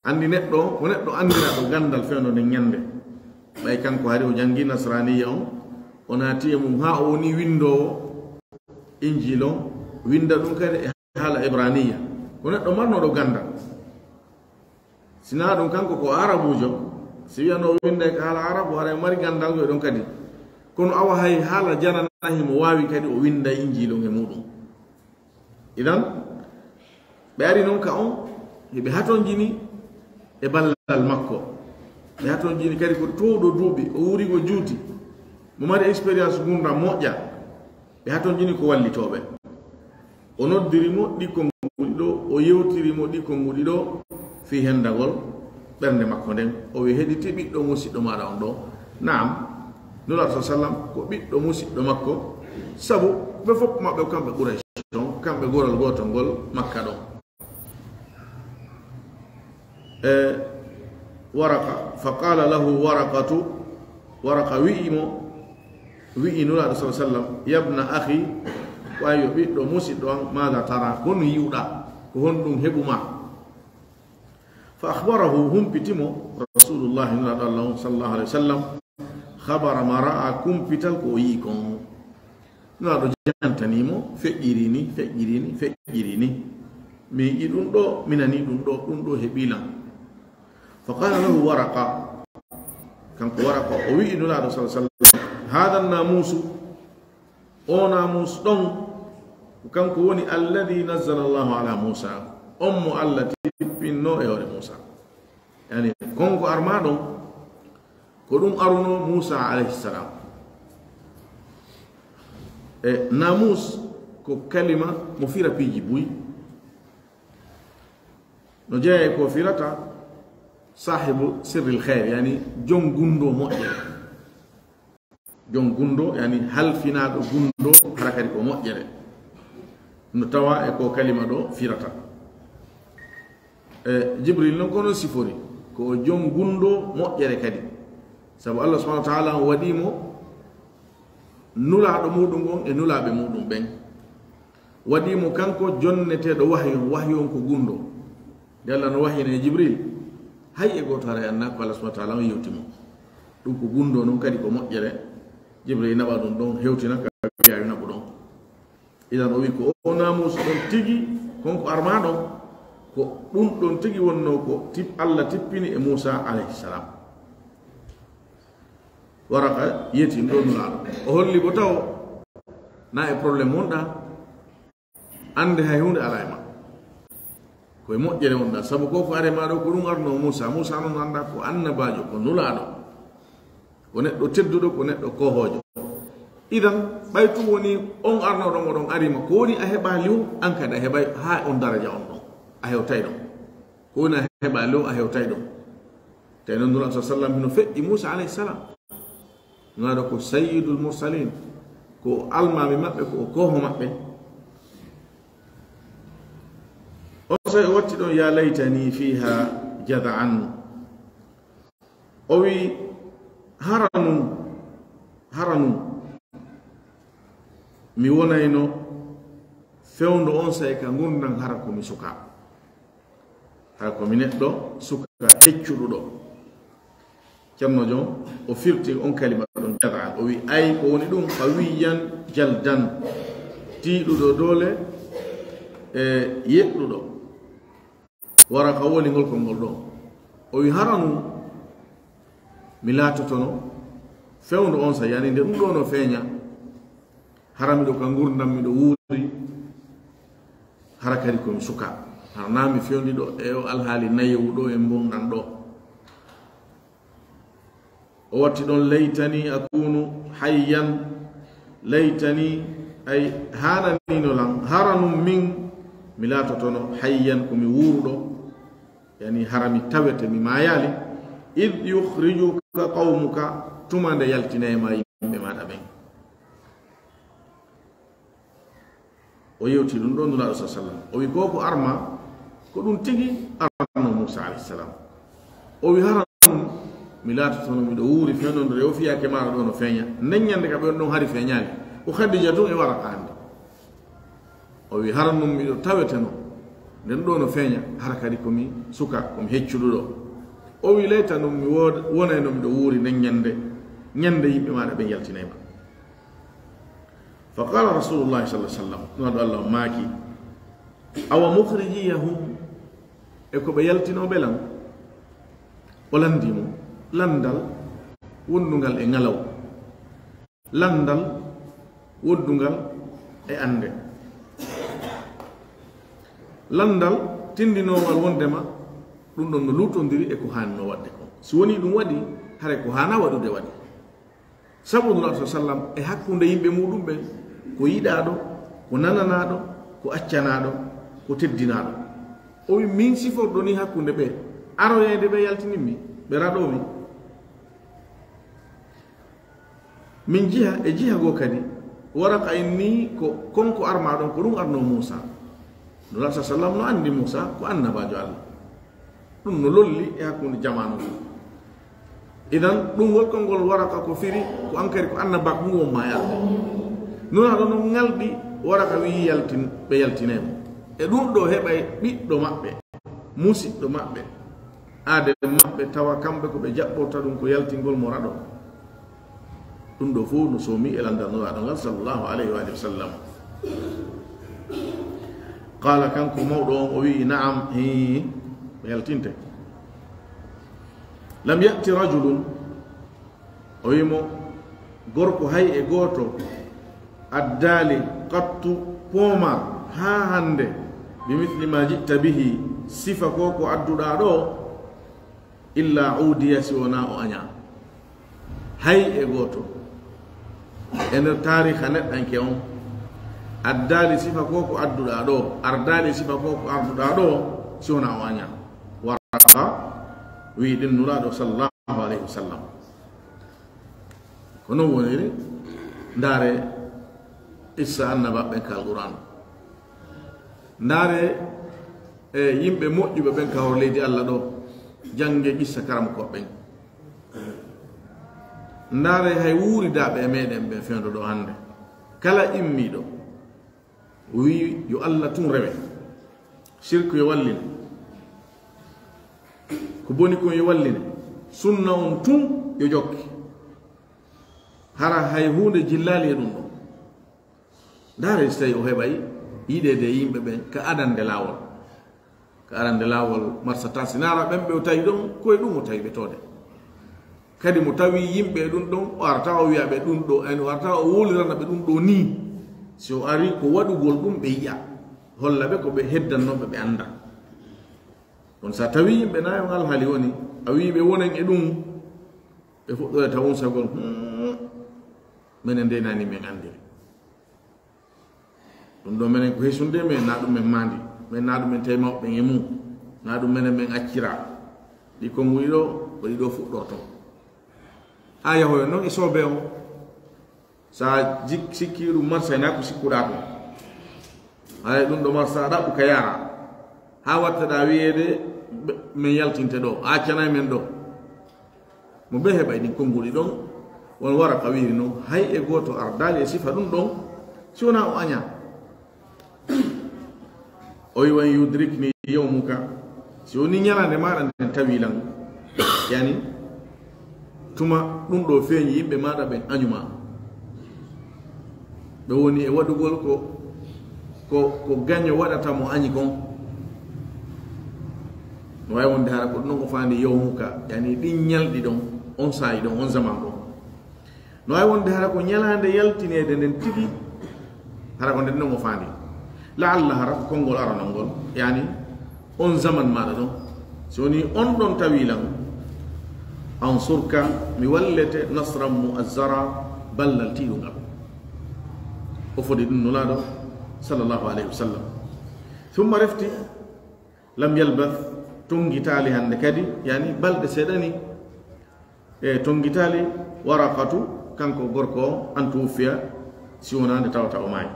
Anndi neɗɗo, ko neɗɗo anndiraaɗo ganndal fewndo nden ñannde. Ɓay kanko hari o janngi nasraniya on, o naati e mum haa o woni winndoowo Injil on, winnda ɗum kadi e haala ibraniya. Ko neɗɗo marnooɗo ganndal. Si naa ɗum kanko ko arabuujo, si wiyanoo winnda e haala arabu, haray o mari ganndal ɗo ɗon kadi. Kono awa hay haala jananaa himo waawi kadi o winnda Injil on e muɗum. Idan, ɓe ari non ka on, hiɓe hatonjini e ballal makko. Ɓe hatonjini kadi ko towɗo duuɓi, o wuuri ko juuti, mo mari expérience ngurndan moƴƴa. Ɓe hatonjini ko wallitooɓe. O noddiri mo ɗi konnguɗi ɗo, o yewtiri mo ɗi konnguɗi ɗo, fii hendagol ɓernde makko nden. O wi'i, heɗitii ɓiɗɗo musiɗɗo maaɗa on ɗo? Naam. Nulaaɗo sa sallam ko ɓiɗɗo musiɗɗo makko, sabu ɓe fof maɓɓe ko kamɓe Quraysh on, kamɓe goral gootol ngol Makka ɗon. E Waraqa, fa qala lahu Waraqatu, Waraqa wi'i mo, wi'i Nulaaɗo sa sallam, yabna akhi, ko an yo ɓiɗɗo musiɗɗo an, maada tara, ko no yi'uɗaa? Ko honɗum heɓu ma? Fa akhbarahu, humpiti mo Rasulullahi, Nulaaɗo Allah on, sallallahu alaihi wasallam, khabara ma ra'a, kumpital ko o yi'i kon. Nulaaɗo jantani mo, feƴƴiri ni, feƴƴiri ni, feƴƴiri ni. Mi yi'i ɗum ɗo, mi nani ɗum ɗo, ɗum ɗo heɓi lan. Fa qala lahu Waraqa, kanko Waraqa, o wi'i Nulaaɗo, sallallahu alaihi wasallam, hadha namusu, o namus ɗon, ko kanko woni alladhi nazzala Allahu ala Musa, on mo Allah tippinno e hoore Musa. Yani, kon ko arma ɗon, ko ɗum aruno Musa alayhi salam. E namus ko kalima mo fira piiji buy. No jeeya e ko firata sahibu sirril khair, yani jon gundo moƴƴere. Jon gundo, yani halfinaaɗo gundo, hara kadi ko moƴƴere. No tawa e ko kalima ɗo firata. E Jibril non kono sifori, ko o jon gundo moƴƴere kadi. Sabu Allah subhanahu wa ta'ala on waɗi mo nulaaɗo muɗum on e nulaaɓe muɗum ɓen. Waɗi mo kanko jonneteeɗo wahyu, wahyu on ko gundo. Nde Allah no wahyina e Jibril, hay e gooto haray annda ko Allah subhanahu wa ta'ala on yewti mo. Ɗum ko gundo non kadi ko moƴƴere. Jibril naɓa ɗum ɗon, hewtina ka wiya yo naɓu ɗon. Idan o wi ko o namuusu ɗon tigi, kon ko arma ɗon, ko ɗum ɗon tigi wonno ko tip-, Allah tippini e Musa alayhi salam. Waraka yeti ɗum ɗo nulaaɗo. O holli bo taw na e problème wonɗa, annde hay huunde alaa e ma. Ko e moƴƴere wonɗa, sabu ko ko are ma ɗo ko ɗum arno Musa. Musa non annda ko annabaajo, ko nulaaɗo. Ko neɗɗo tedduɗo, ko neɗɗo kohoojo. Idan, ɓay tun woni on arnoɗo mo ɗon ari ma, ko woni a heɓaali on, an kadi a heɓay haa on daraja on ɗon. A hewtay ɗon. Ko woni a heɓaali on, a hewtay ɗon. Tawi non Nulaaɗo sallam hino feƴƴi Musa alayhi salam. Nulaaɗo ko sayyidul mursalin, ko almaami maɓɓe, ko o kooho maɓɓe. On saa'i o watti ɗon, ya laytani fiha jada'an. O wi, hara nun, hara nun, mi wonayno fewndo on saa'i ka ngurndan hara ko mi suka. Hara ko mi neɗɗo suka heccuɗuɗo. Ceerno Jon, o firti on kalima ɗon jada'an. O wi, ay ko woni ɗum, qawiyyan jaldan, tiiɗuɗo doole e yeɗɗuɗo. Waraka woni ngol konngol ɗon. O wi, hara nun mi laatotono fewndo on saa'i, yani nde ɗum ɗo no feeña, hara miɗo ka ngurndan, miɗo wuuri, hara kadi ko mi suka. Hara na mi fewndi ɗo e o alhaali nayewu ɗo e mburndan ɗo. O watti ɗon, laytani akunu hayyan, laytani, ay, haananino lan, hara nun min mi laatotono hayyan, ko mi wuuruɗo, yani hara mi tawete, mi maayaali, id yukhrijuka qawmuka, tuma nde yaltinay ma yimɓe maaɗa ɓen. O yewti ɗum ɗo Nulaaɗo sa sallam. O wi, ko ko arma, ko ɗum tigi arno Muusa alayhi salam. O wi, hara ɗum, mi laatotono miɗo wuuri fenondire, o fiyaake maaro ɗo no feeña. Nden ñande ka ɓe on ɗon hari feeñaali. Ko Khadija tun e Waraka hande. O wi, hara ɗum miɗo taweteno. Nden ɗo no feeña, hara kadi ko mi suka, ko mi heccuɗo ɗo. O wi, layta ɗum mi wood-, wonayno miɗo wuuri nden ñande, ñande yimɓe maaɗa ɓe yaltinay ma. Fa qala Rasulullahi sallallahu alaihi wasallam, Nulaaɗo Allah on maaki, awa mukhrijiyahum, e ko ɓe yaltinooɓe lan? O landi mo landal wondungal e ngalaw, landal wondungal e annde, landal tindinoowal wondema ɗum ɗon no luutondiri e ko haanno waɗde kon. Si woni ɗum waɗi, haray ko haana waɗude waɗi. Sabu Nulaaɗo sa sallam e hakkunde yimɓe muɗum ɓen, ko yiɗaaɗo, ko nananaaɗo, ko accanaaɗo, ko teddinaaɗo. O wi, min siforɗo ni hakkunde ɓe, aroyeede ɓe yaltinin mi, ɓe raɗoo mi. Min jiha, e jiha goo kadi, Waraka en ni ko kon ko armaa ɗon, ko ɗum arnoo Muusa. Nulaaɗo sa sallam no anndi Muusa ko annabaajo Allah. Ɗum no lolli e hakkunde jamaanu on. Idan, ɗum woni konngol Waraka ko firi, ko an kadi ko annabaaku ngu on ma yalde. Nulaaɗo non ngalɗi, Waraka wi'i yaltin, ɓe yaltinay mo. E ɗum ɗo heɓay ɓiɗɗo maɓɓe, musiɗɗo maɓɓe, aaden maɓɓe, tawa kamɓe ko ɓe jaɓɓorta ɗum ko yaltingol mo raɗo. Ɗum ɗo fof no soomi e landal Nulaaɗo ngal, sallallahu alayhi wa sallam. Qaala, kanko mawɗo on, o wi'i, "Na'am, hii, mi yaltinte." Lam ya'ti rajulun, o wi'i mo, gorko hay e gooto addaali qattu poomar haa hannde, bi mithli ma ji'ta bihi, sifa ko ko adduɗaa ɗo, illa uudiya, si wonaa o añaa. Hay e gooto e nder taariika neɗɗanke on addaali sifa ko ko adduɗaa ɗo, ardaali sifa ko ko arduɗaa ɗo, si wonaa o añaa. Waraqa wi'i ɗum Nulaaɗo sallallahu alayhi wa sallam. Ko non woniri, ndaare qissa annabaaɓe ɓen ka Alqur'aan. Ndaare, e, yimɓe moƴƴuɓe ɓen ka hoore leydi Allah ɗo, jannge qissa karamokooɓe ɓen. Ndaare hay wuuridaaɓe e meɗen ɓe fewndo ɗo hannde. Kala immiiɗo, o wi'i yo Allah tun rewe. Sirku yo wallin. Ko boni kon yo wallin. Sunna on tun yo jokki. Hara hay huunde jillaali e ɗum ɗon. Ndaare si tawi o heɓay yiɗeede e yimɓe ɓen ka adannde laawol. Ka arande laawol marsata, si naara ɓen ɓe o tawi ɗon, ko e ɗum o tawi ɓe toode. Kadi mo tawi yimɓe e ɗum ɗon, o arata o wi'a ɓe ɗum ɗo, en o arata o wowlirana ɓe ɗum ɗo nii. Si o ari ko waɗugol ɗum ɓe yi'a, holla ɓe ko ɓe heddannooɓe ɓe annda. Kono sa tawi yimɓe nayo on alhaali woni, a wi'i ɓe wonen e ɗum, ɓe fuɗɗoyata wunsagol, "Hmm, menen de nani men anndiri." Ɗum ɗo menen ko hesunde men, na ɗum men mandi, men na ɗum men tawi mawɓe ɓen e mum, na ɗum menen men accira. Ɗi konnguɗi ɗo, ko ɗi ɗo fuɗɗorto. Ha yahoyon non e soobee on. Sa jik-, sikki ɗum marsa, na ko sikkuɗa ko. Hay ɗum ɗo marsa, ɗaɓɓu ka yara. Ha wattaɗa wiyeede, ɓe-, men yaltinte ɗo, a accanay men ɗo. Mo ɓe heɓay ɗin konnguɗi ɗon, won Waraqa wiiri non, hay e gooto ardaali e sifa ɗum ɗon, si wonaa o añaa. O wi, "Wa in yudrikni yawmuka, si woni ñalaande maaɗa nden tawi lan, yani, tuma ɗum ɗo feeñi, yimɓe maaɗa ɓen añuma." Ɓe woni e waɗugol ko, ko, ko gaño waɗata mo añi kon. No waawi wonde hara ko ɗum ɗon ko faandi yawmuka, yani ɗin ñalɗi ɗon, on saa'i ɗon, on zaman ɗon. No waawi wonde hara ko ñalaande yaltineede nden tigi, hara ko nden ɗon o faandi. La'alla hara ko konngol aranol ngol, yani on zaman maaɗa ɗon. Si woni on ɗon tawi lan, ansurka, mi wallete, nasran mu'azzara, ballal tiiɗungal. O fodi ɗum Nulaaɗo, sallallahu alayhi wa sallam. Thumma refti, lam yalbath, tonngitaali hannde kadi, yani balɗe seeɗa ni, e tonngitaali Waraqatu, kanko gorko o, an tuwuffiya, si wonaa nde tawata o maayi.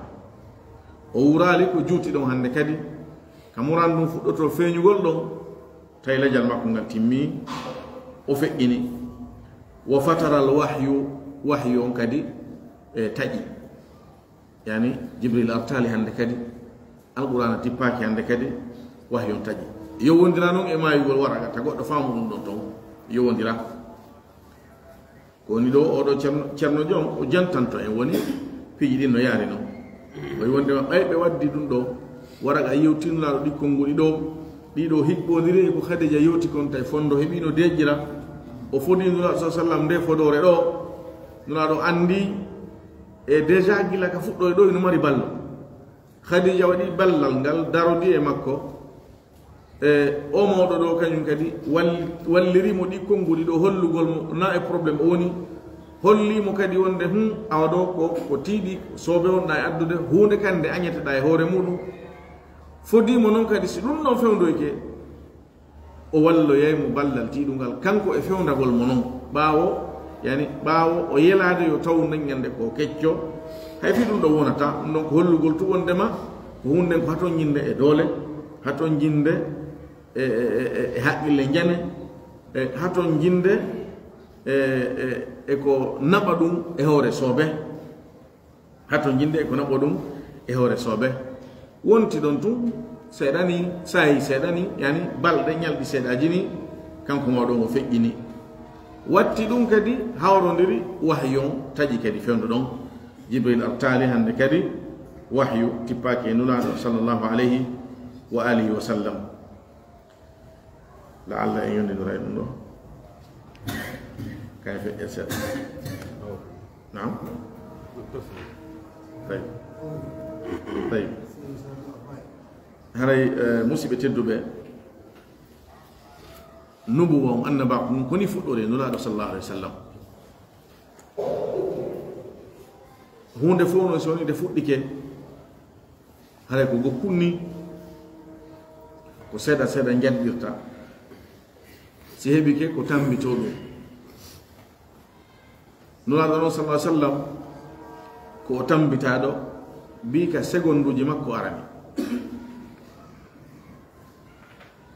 O wuraali ko juuti ɗon hannde kadi, ka muran ɗum fuɗɗoto feeñugol ɗon, tawi lajal makko ngal timmi, o feƴƴini. Wa fataral wahyu, wahyu on kadi, e, taƴi. Yani, Jibril artaali hannde kadi, Alqur'aana tippaaki hannde kadi, wahyu on taƴi. Yowondira non e maayugol Waraqa, ta goɗɗo faamu ɗum ɗon ton. Yowondira. Ko woni ɗo, oɗo Ceerno, Ceerno Joom, o jantanto en woni piiji ɗin no yaari non. O wi wondema ɓay ɓe waddi ɗum ɗo, Waraqa yewti Nulaaɗo ɗi konnguɗi ɗo, ɗiɗo hiɓɓondiri e ko Khadija yewti kon, tawi fondo heɓino deƴƴira. O fodi Nulaaɗo sa sallam nde fodoore ɗo, Nulaaɗo anndi e déjà gila ka fuɗɗo e ɗo ino mari ballo. Khadija waɗi ballal ngal, darodi e makko. E o mawɗo ɗo, kañum kadi walli-, walliri mo ɗi konnguɗi ɗo, hollugol mo na e problème o woni. Holli mo kadi wonde, hum, awa ɗo ko, ko tiiɗi, soobe wonɗa e addude, huunde kande añeteɗa e hoore muɗum. Fodi mo non kadi, si ɗum ɗon fewndoyke, o walloyay mo ballal tiiɗungal, kanko e fewndagol mo non. Ɓaawo, yani, ɓaawo o yelaade yo taw nanñande ko kecco, hay fii ɗum ɗo wonata, ɗum ɗon ko hollugol tu wondema ko hunden ko hatonjinde e doole, hatonjinde e, e, e, e haqqille njane, e hatonjinde e, e, e ko naɓa ɗum e hoore soobe. Hatonjinde e ko naɓo ɗum e hoore soobe. Wonti ɗon tun, Seeɗa ni, saayi seeɗa ni, yani balɗe, ñalɗi seeɗaaji ni, kanko mawɗo on o feƴƴini. Watti ɗum kadi hawrondiri wahyu on, taƴi kadi fewndo ɗon. Jibril artaali hannde kadi, wahyu tippaaki e Nulaaɗo sallallahu alayhi wa alihi wa sallam. La'alla en yondindiray ɗum ɗo. Kay feƴƴa seeɗa. Naam? Tayyib. Tayyib. Haray, eh, musidɓe tedduɓe, nubuwa on, annabaaku ngun, ko ni fuɗɗori e Nulaaɗo sallallahu alayhi wa sallam. Huunde fof noon, so woni nde fuɗɗike, haray ko gokkun ni, ko seeɗa seeɗa njanɗirta. Si heɓike, ko tammbitoo ɗum. Nulaaɗo noon, sallallahu alayhi wa sallam, ko o tammbitaaɗo, bii ka segonduuji makko arani.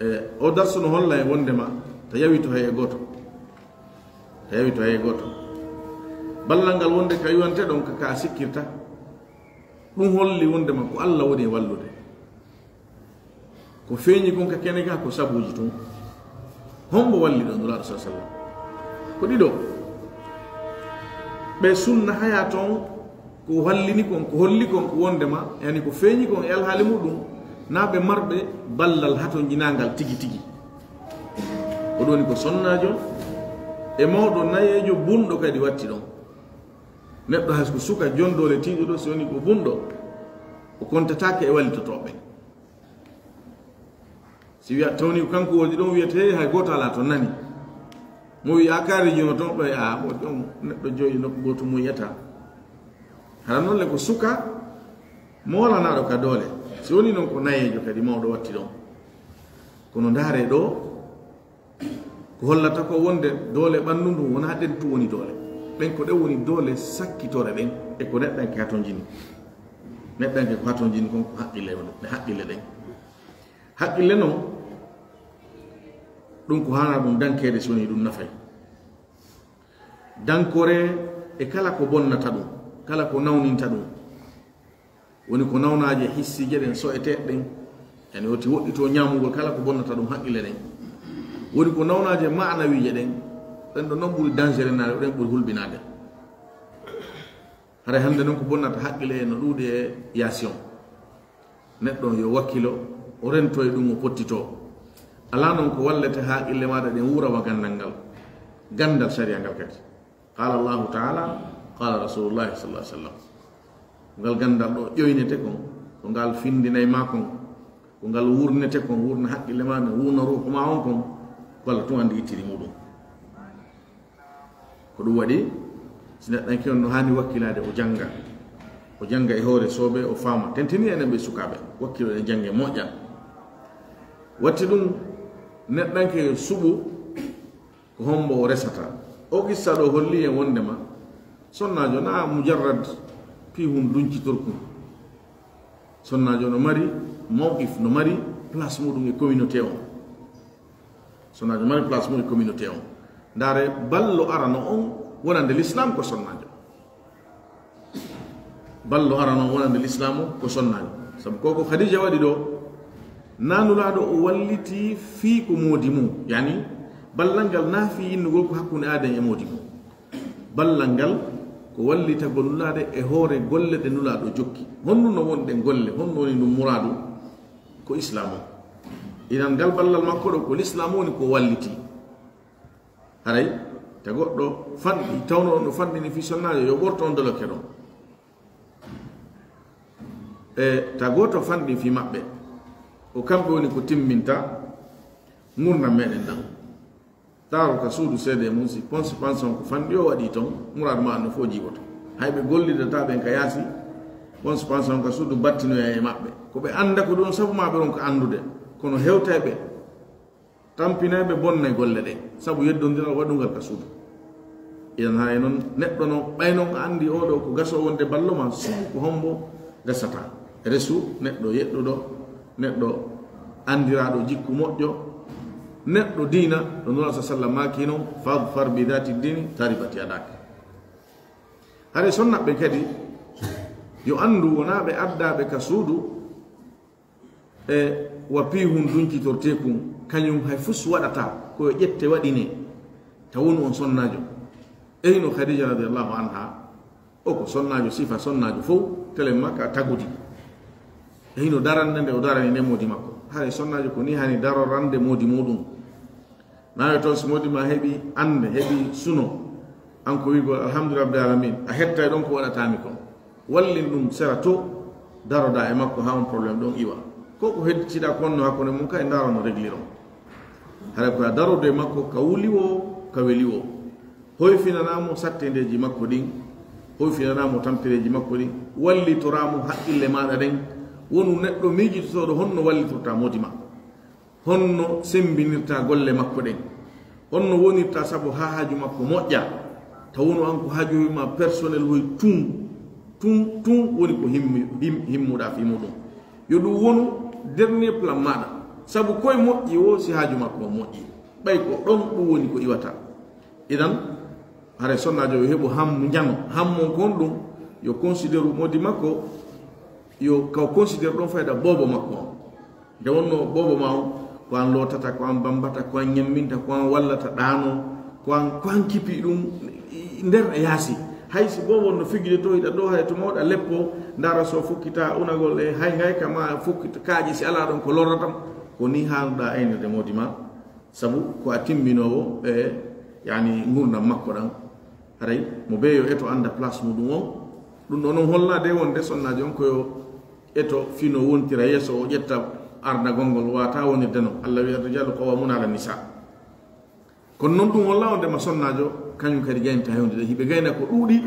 E, o darsu no holla en wondema ta yawito hay e gooto. Ta yawito hay e gooto. Ballal ngal wonde ka yuwante ɗon ka, ka sikkirta, ɗum holli wondema ko Allah woni e wallude. Ko feeñi kon ka kene ka ko sabuuji tun. Hombo walli ɗon Nulaaɗo sallallahu alayhi wa sallam? Ko ɗiɗo. Ɓe sunna haya ton ko hallini kon, ko holli kon ko wondema, yani ko feeñi kon e alhaali muɗum, na ɓe marɓe ballal hatonjinangal tigi tigi. Ko ɗum woni ko sonnaajo e mawɗo nayeejo bunɗo kadi watti ɗon. Neɗɗo hay so ko suka jon doole tiiɗuɗo, si woni ko bunɗo, o kontataake e wallitotooɓe. Si wiya, tawni ko kanko woodi ɗon, wiyete, "Hey, hay gooto alaa toon, nani?" Mo wiya, "A kaari juno toon, ɓay, a, mo ɗon neɗɗo joyi nokku gooto mum yiyata." Hara noon le ko suka, moolanaaɗo ka doole. Si woni noon ko nayeejo kadi mawɗo watti ɗon. Kono ndaare ɗo, ko hollata ko wonde doole ɓanndu ndun wonaa ɗen tun woni doole. Ɗen ko ɗen woni doole sakkitore ɗen, e ko neɗɗanke hatonjini. Neɗɗanke ko hatonjini kon ko haqqille, ɗe haqqille ɗen. Haqqille non, ɗum ko haanaa ɗum dankeede si woni ɗum nafay. Dankore e kala ko bonnata ɗum, kala ko nawninta ɗum. Woni ko nawnaaje hissiije ɗen, so'eteeɗe ɗen, yani woti woɗɗitoo ñaamugol kala ko bonnata ɗum haqqille ɗen. Woni ko nawnaaje maanawiije ɗen, ɗen ɗo non ɓuri dangereux naade, ɗen ɓuri hulɓinaade. Haray hannde non ko bonnata haqqille en no ɗuuɗi e yaasi on. Neɗɗo on yo wakkilo, o rento e ɗum, o pottitoo. Alaa non ko wallete haqqille maaɗa ɗen wuura wa ganndal ngal, ganndal sariya ngal kadi. Qaala Allahu taala, qaala Rasulullahi sallallahu alaihi wasallam. Ko ngal ganndal ɗo ƴoynete kon, ko ngal findinay ma kon, ko ngal wurnete kon, wurna haqqille ma ɗen, wurna ruuhu ma on kon, ko Allah tun anndi ittiri muɗum. Ko ɗum waɗi, si neɗɗanke on no haani wakkilaade, o jannga. O jannga e hoore soobe, o faama. Tentini enen ɓe sukaaɓe, wakkilo ɗen jannge moƴƴa. Watti ɗum, neɗɗanke yo suɓu ko hombo o resata. O qissa ɗo holli en wondema sonnaajo na mujarrad piihun duncitorkun. Sonnaajo no mari mawqif, no mari place muɗum e communauté on. Sonnaajo mari place mum e communauté on. Ndaare, ballo arano on wonande l'islam ko sonnaajo. Ballo arano on wonande l'islam o ko sonnaajo. Sabu ko ko Khadija waɗi ɗo, na Nulaaɗo o walliti fii ko moodi mum. Yani, ballal ngal na fii innugol ko hakkunde aaden e moodi mum. Ballal ngal ko wallitagol Nulaaɗo e hoore golle ɗe Nulaaɗo jokki. Honno no wonɗen golle, honno woni ɗum muraadu? Ko Islaam o. Inan ngal ballal makko ɗo, ko Lislaam woni ko walliti. Haray, ta goɗɗo fanɗi, tawno ɗon no fanɗini fii sonnaajo, yo ɓorto on doloke ɗon. E ta gooto fanɗi fii maɓɓe, ko kamɓe woni ko timminta ngurndan meɗen ɗan. Taaro ka suudu seedee mum, si pons panson ko fanɗi o waɗi ton, muraadu ma no fof jiiboto. Hay ɓe gollidataa ɓen ka yaasi, pons panson ka suudu battinoya e maɓɓe. Ko ɓe annda ko ɗum sabu ma ɓe ronka anndude, kono hewtay ɓe, tampinay ɓe, bonnay golle ɗen, sabu yeddondiral waɗungal ka suudu. Idan hay non, neɗɗo no, ɓay non a anndi oo ɗoo ko gasoo wonde ballo ma, suudu ko hombo gasata. Resu neɗɗo yeɗɗuɗo, neɗɗo anndiraaɗo jikku moƴƴo, neɗɗo diina, ɗo Nulaaɗo sa sallam maaki non, "Fadfar bi dhati dini, taribat yadak." Hare sonnaɓe kadi, yo anndu wonaa ɓe addaaɓe ka suudu, E wa piihun duncitorteekun, kañun hay fus waɗataa, ko yo ƴette waɗinee, ta wonu on sonnaajo. E hino Khadija radiyallahu anha, o ko sonnaajo, sifa sonnaajo fow, telen makka tagudi. E hino darande nde o darani nde moodi makko. Haray sonnaajo ko ni hani darorande moodi muɗum. Nawe toon si moodi ma heɓi annde, heɓi suno, an ko wi'ugol, "Alhamdulillahi rabbil alamin," a hettay ɗon ko waɗataa mi kon. Wallin ɗum sera to, daroɗaa e makko haa on problème ɗon iwa. Ko ko hedditiɗaa ko wonno hakkunde mum kay, ndaaro no regliron. Haray ko a darodo e makko ka wuli woo, ka weli woo. Hoyfinanaa mo sattendeeji makko ɗin, hoyfinanaa mo tampereeji makko ɗin, wallitoraa mo haqqille maaɗa ɗen. Wonu neɗɗo miijitotooɗo honno wallitortaa moodi ma. Honno semmbinirtaa golle makko ɗen? Honno wonirtaa sabu haa haaju makko moƴƴa? Ta wonu an ko haaju ma personnel hoy tun, tun, tun woni ko himmi-, him-, himmuɗaa fii muɗum. Yo ɗum wonu dernier plan maaɗa, sabu koye moƴƴi woo si haaju makko on moƴƴi. Ɓay ko ɗon ɗum woni ko iwata. Idan, haray sonnaajo yo heɓu hammu njano, hammu on kon ɗum, yo considéru moodi makko, yo ka o considéru ɗon fayda boobo makko on. Nde wonno boobo ma on, ko an lootata, ko an bambata, ko an ñamminta, ko an wallata ɗaano, ko an, ko an kipi ɗum nder e yaasi. Hay si boobo on no figgude to, hiɗa ɗo hay to mawɗa leppo, ndaara so fokkita unagol e hay ngay ka ma fokkita kaaƴe si alaa ɗon ko lorratam, ko ni haanuɗaa aynirde moodi ma. Sabu ko a timminoowo e, yani, ngurndan makko ɗan. Haray mo bee yo eto annda place muɗum on. Ɗum ɗon on hollaade wonde sonnaajo on ko yo eto fino wontira yeeso, o ƴetta ardagol ngol, wata wonirde non. Allah wi'i, "Ar-rijalu qawwamuna ala nisa." Kono non ɗum holla wonde ma sonnaajo, kañum kadi gaynta hewndide. Hiɓe gayna ko ɗuuɗi,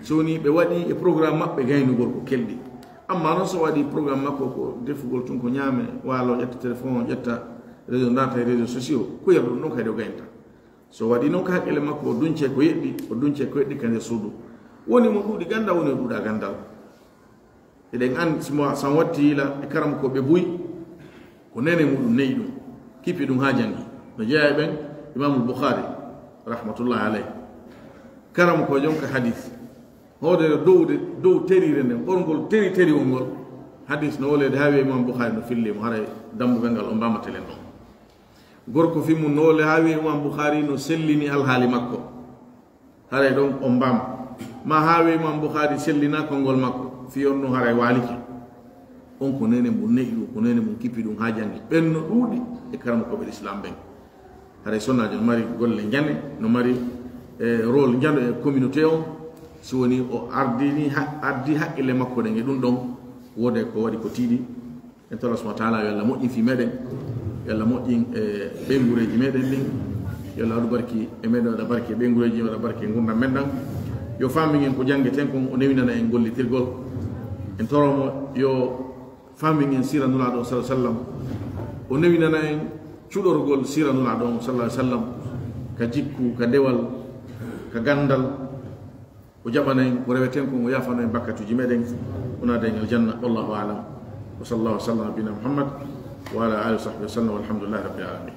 so woni ɓe waɗi e programme maɓɓe gaynugol ko kelɗi. Amma non so waɗi programme makko ko defugol tun ko ñaame, waalo, ƴetta téléphone, ƴetta réseau, naata e réseaux sociaux, ko yer ɗum non kadi o gaynta. So waɗi non ka haqqille makko, o dunce ko yeɗɗi, o dunce ko yeɗɗi ka nder suudu. Woni mo ɗuuɗi ganda, woni mo ɗuuɗa gandal. Eɗen an, si mo, san watti yila e karamokooɓe buy, ko nene muɗum ne'i ɗum, kipi ɗum haa jangi. No jeyaa e ɓen, Imaamul Bukhari, rahmatullahi alayhi. Karamokoojo on ka hadis. Hoodere dow de, dow terire nden, ɓorngol teri teriwol ngol. Hadis no woleede haa wi'e Imam Bukhari no filli mo, haray dambugal ngal on mbaamatelen ɗon. Gorko fii mun no wole haa wi'e Imam Bukhari no sellini alhaali makko. Haray ɗon on mbaama. Ma haa wi'e Imam Bukhari sellina konngol makko. Fii on ɗon haray waalike. On ko nene mun ne'i ɗum, ko nene mun kipi ɗum haa jangi. Ɓen no ɗuuɗi e karamokooɓe Islam ɓen. Haray sonnaajo no mari golle njane, no mari, eh, rôle njano e communauté on. Si woni o ardini ha-, addi haqqille makko ɗen e ɗum ɗon, woode ko waɗi ko tiiɗi. En toro subhanahu wa ta'ala yo Allah moƴƴin fii meɗen, yo Allah moƴƴin e ɓeynguureeji meɗen ɗin, yo Allah waɗu barki e meɗen, waɗa barki e ɓeynguureeji, waɗa barki e ngurndan men ɗan. Yo famin en ko janngeten kon, o newinana en gollitirgol. En toro mo yo famin en siira Nulaaɗo on sallallahu alaihi wasallam. O newinana en cuɗorgol siira Nulaaɗo on sallallahu alaihi wasallam, ka jikku, ka dewal, ka ganndal. O jaɓana en ko reweten kon, o yaafano en bakkatuuji meɗen, o naada en aljanna. Wallahu a'lam. Wa sallallahu wa sallam ala nabiyina Muhammad wa ala alihi wa sahbihi wa sallam, walhamdulillahi rabbil alamin.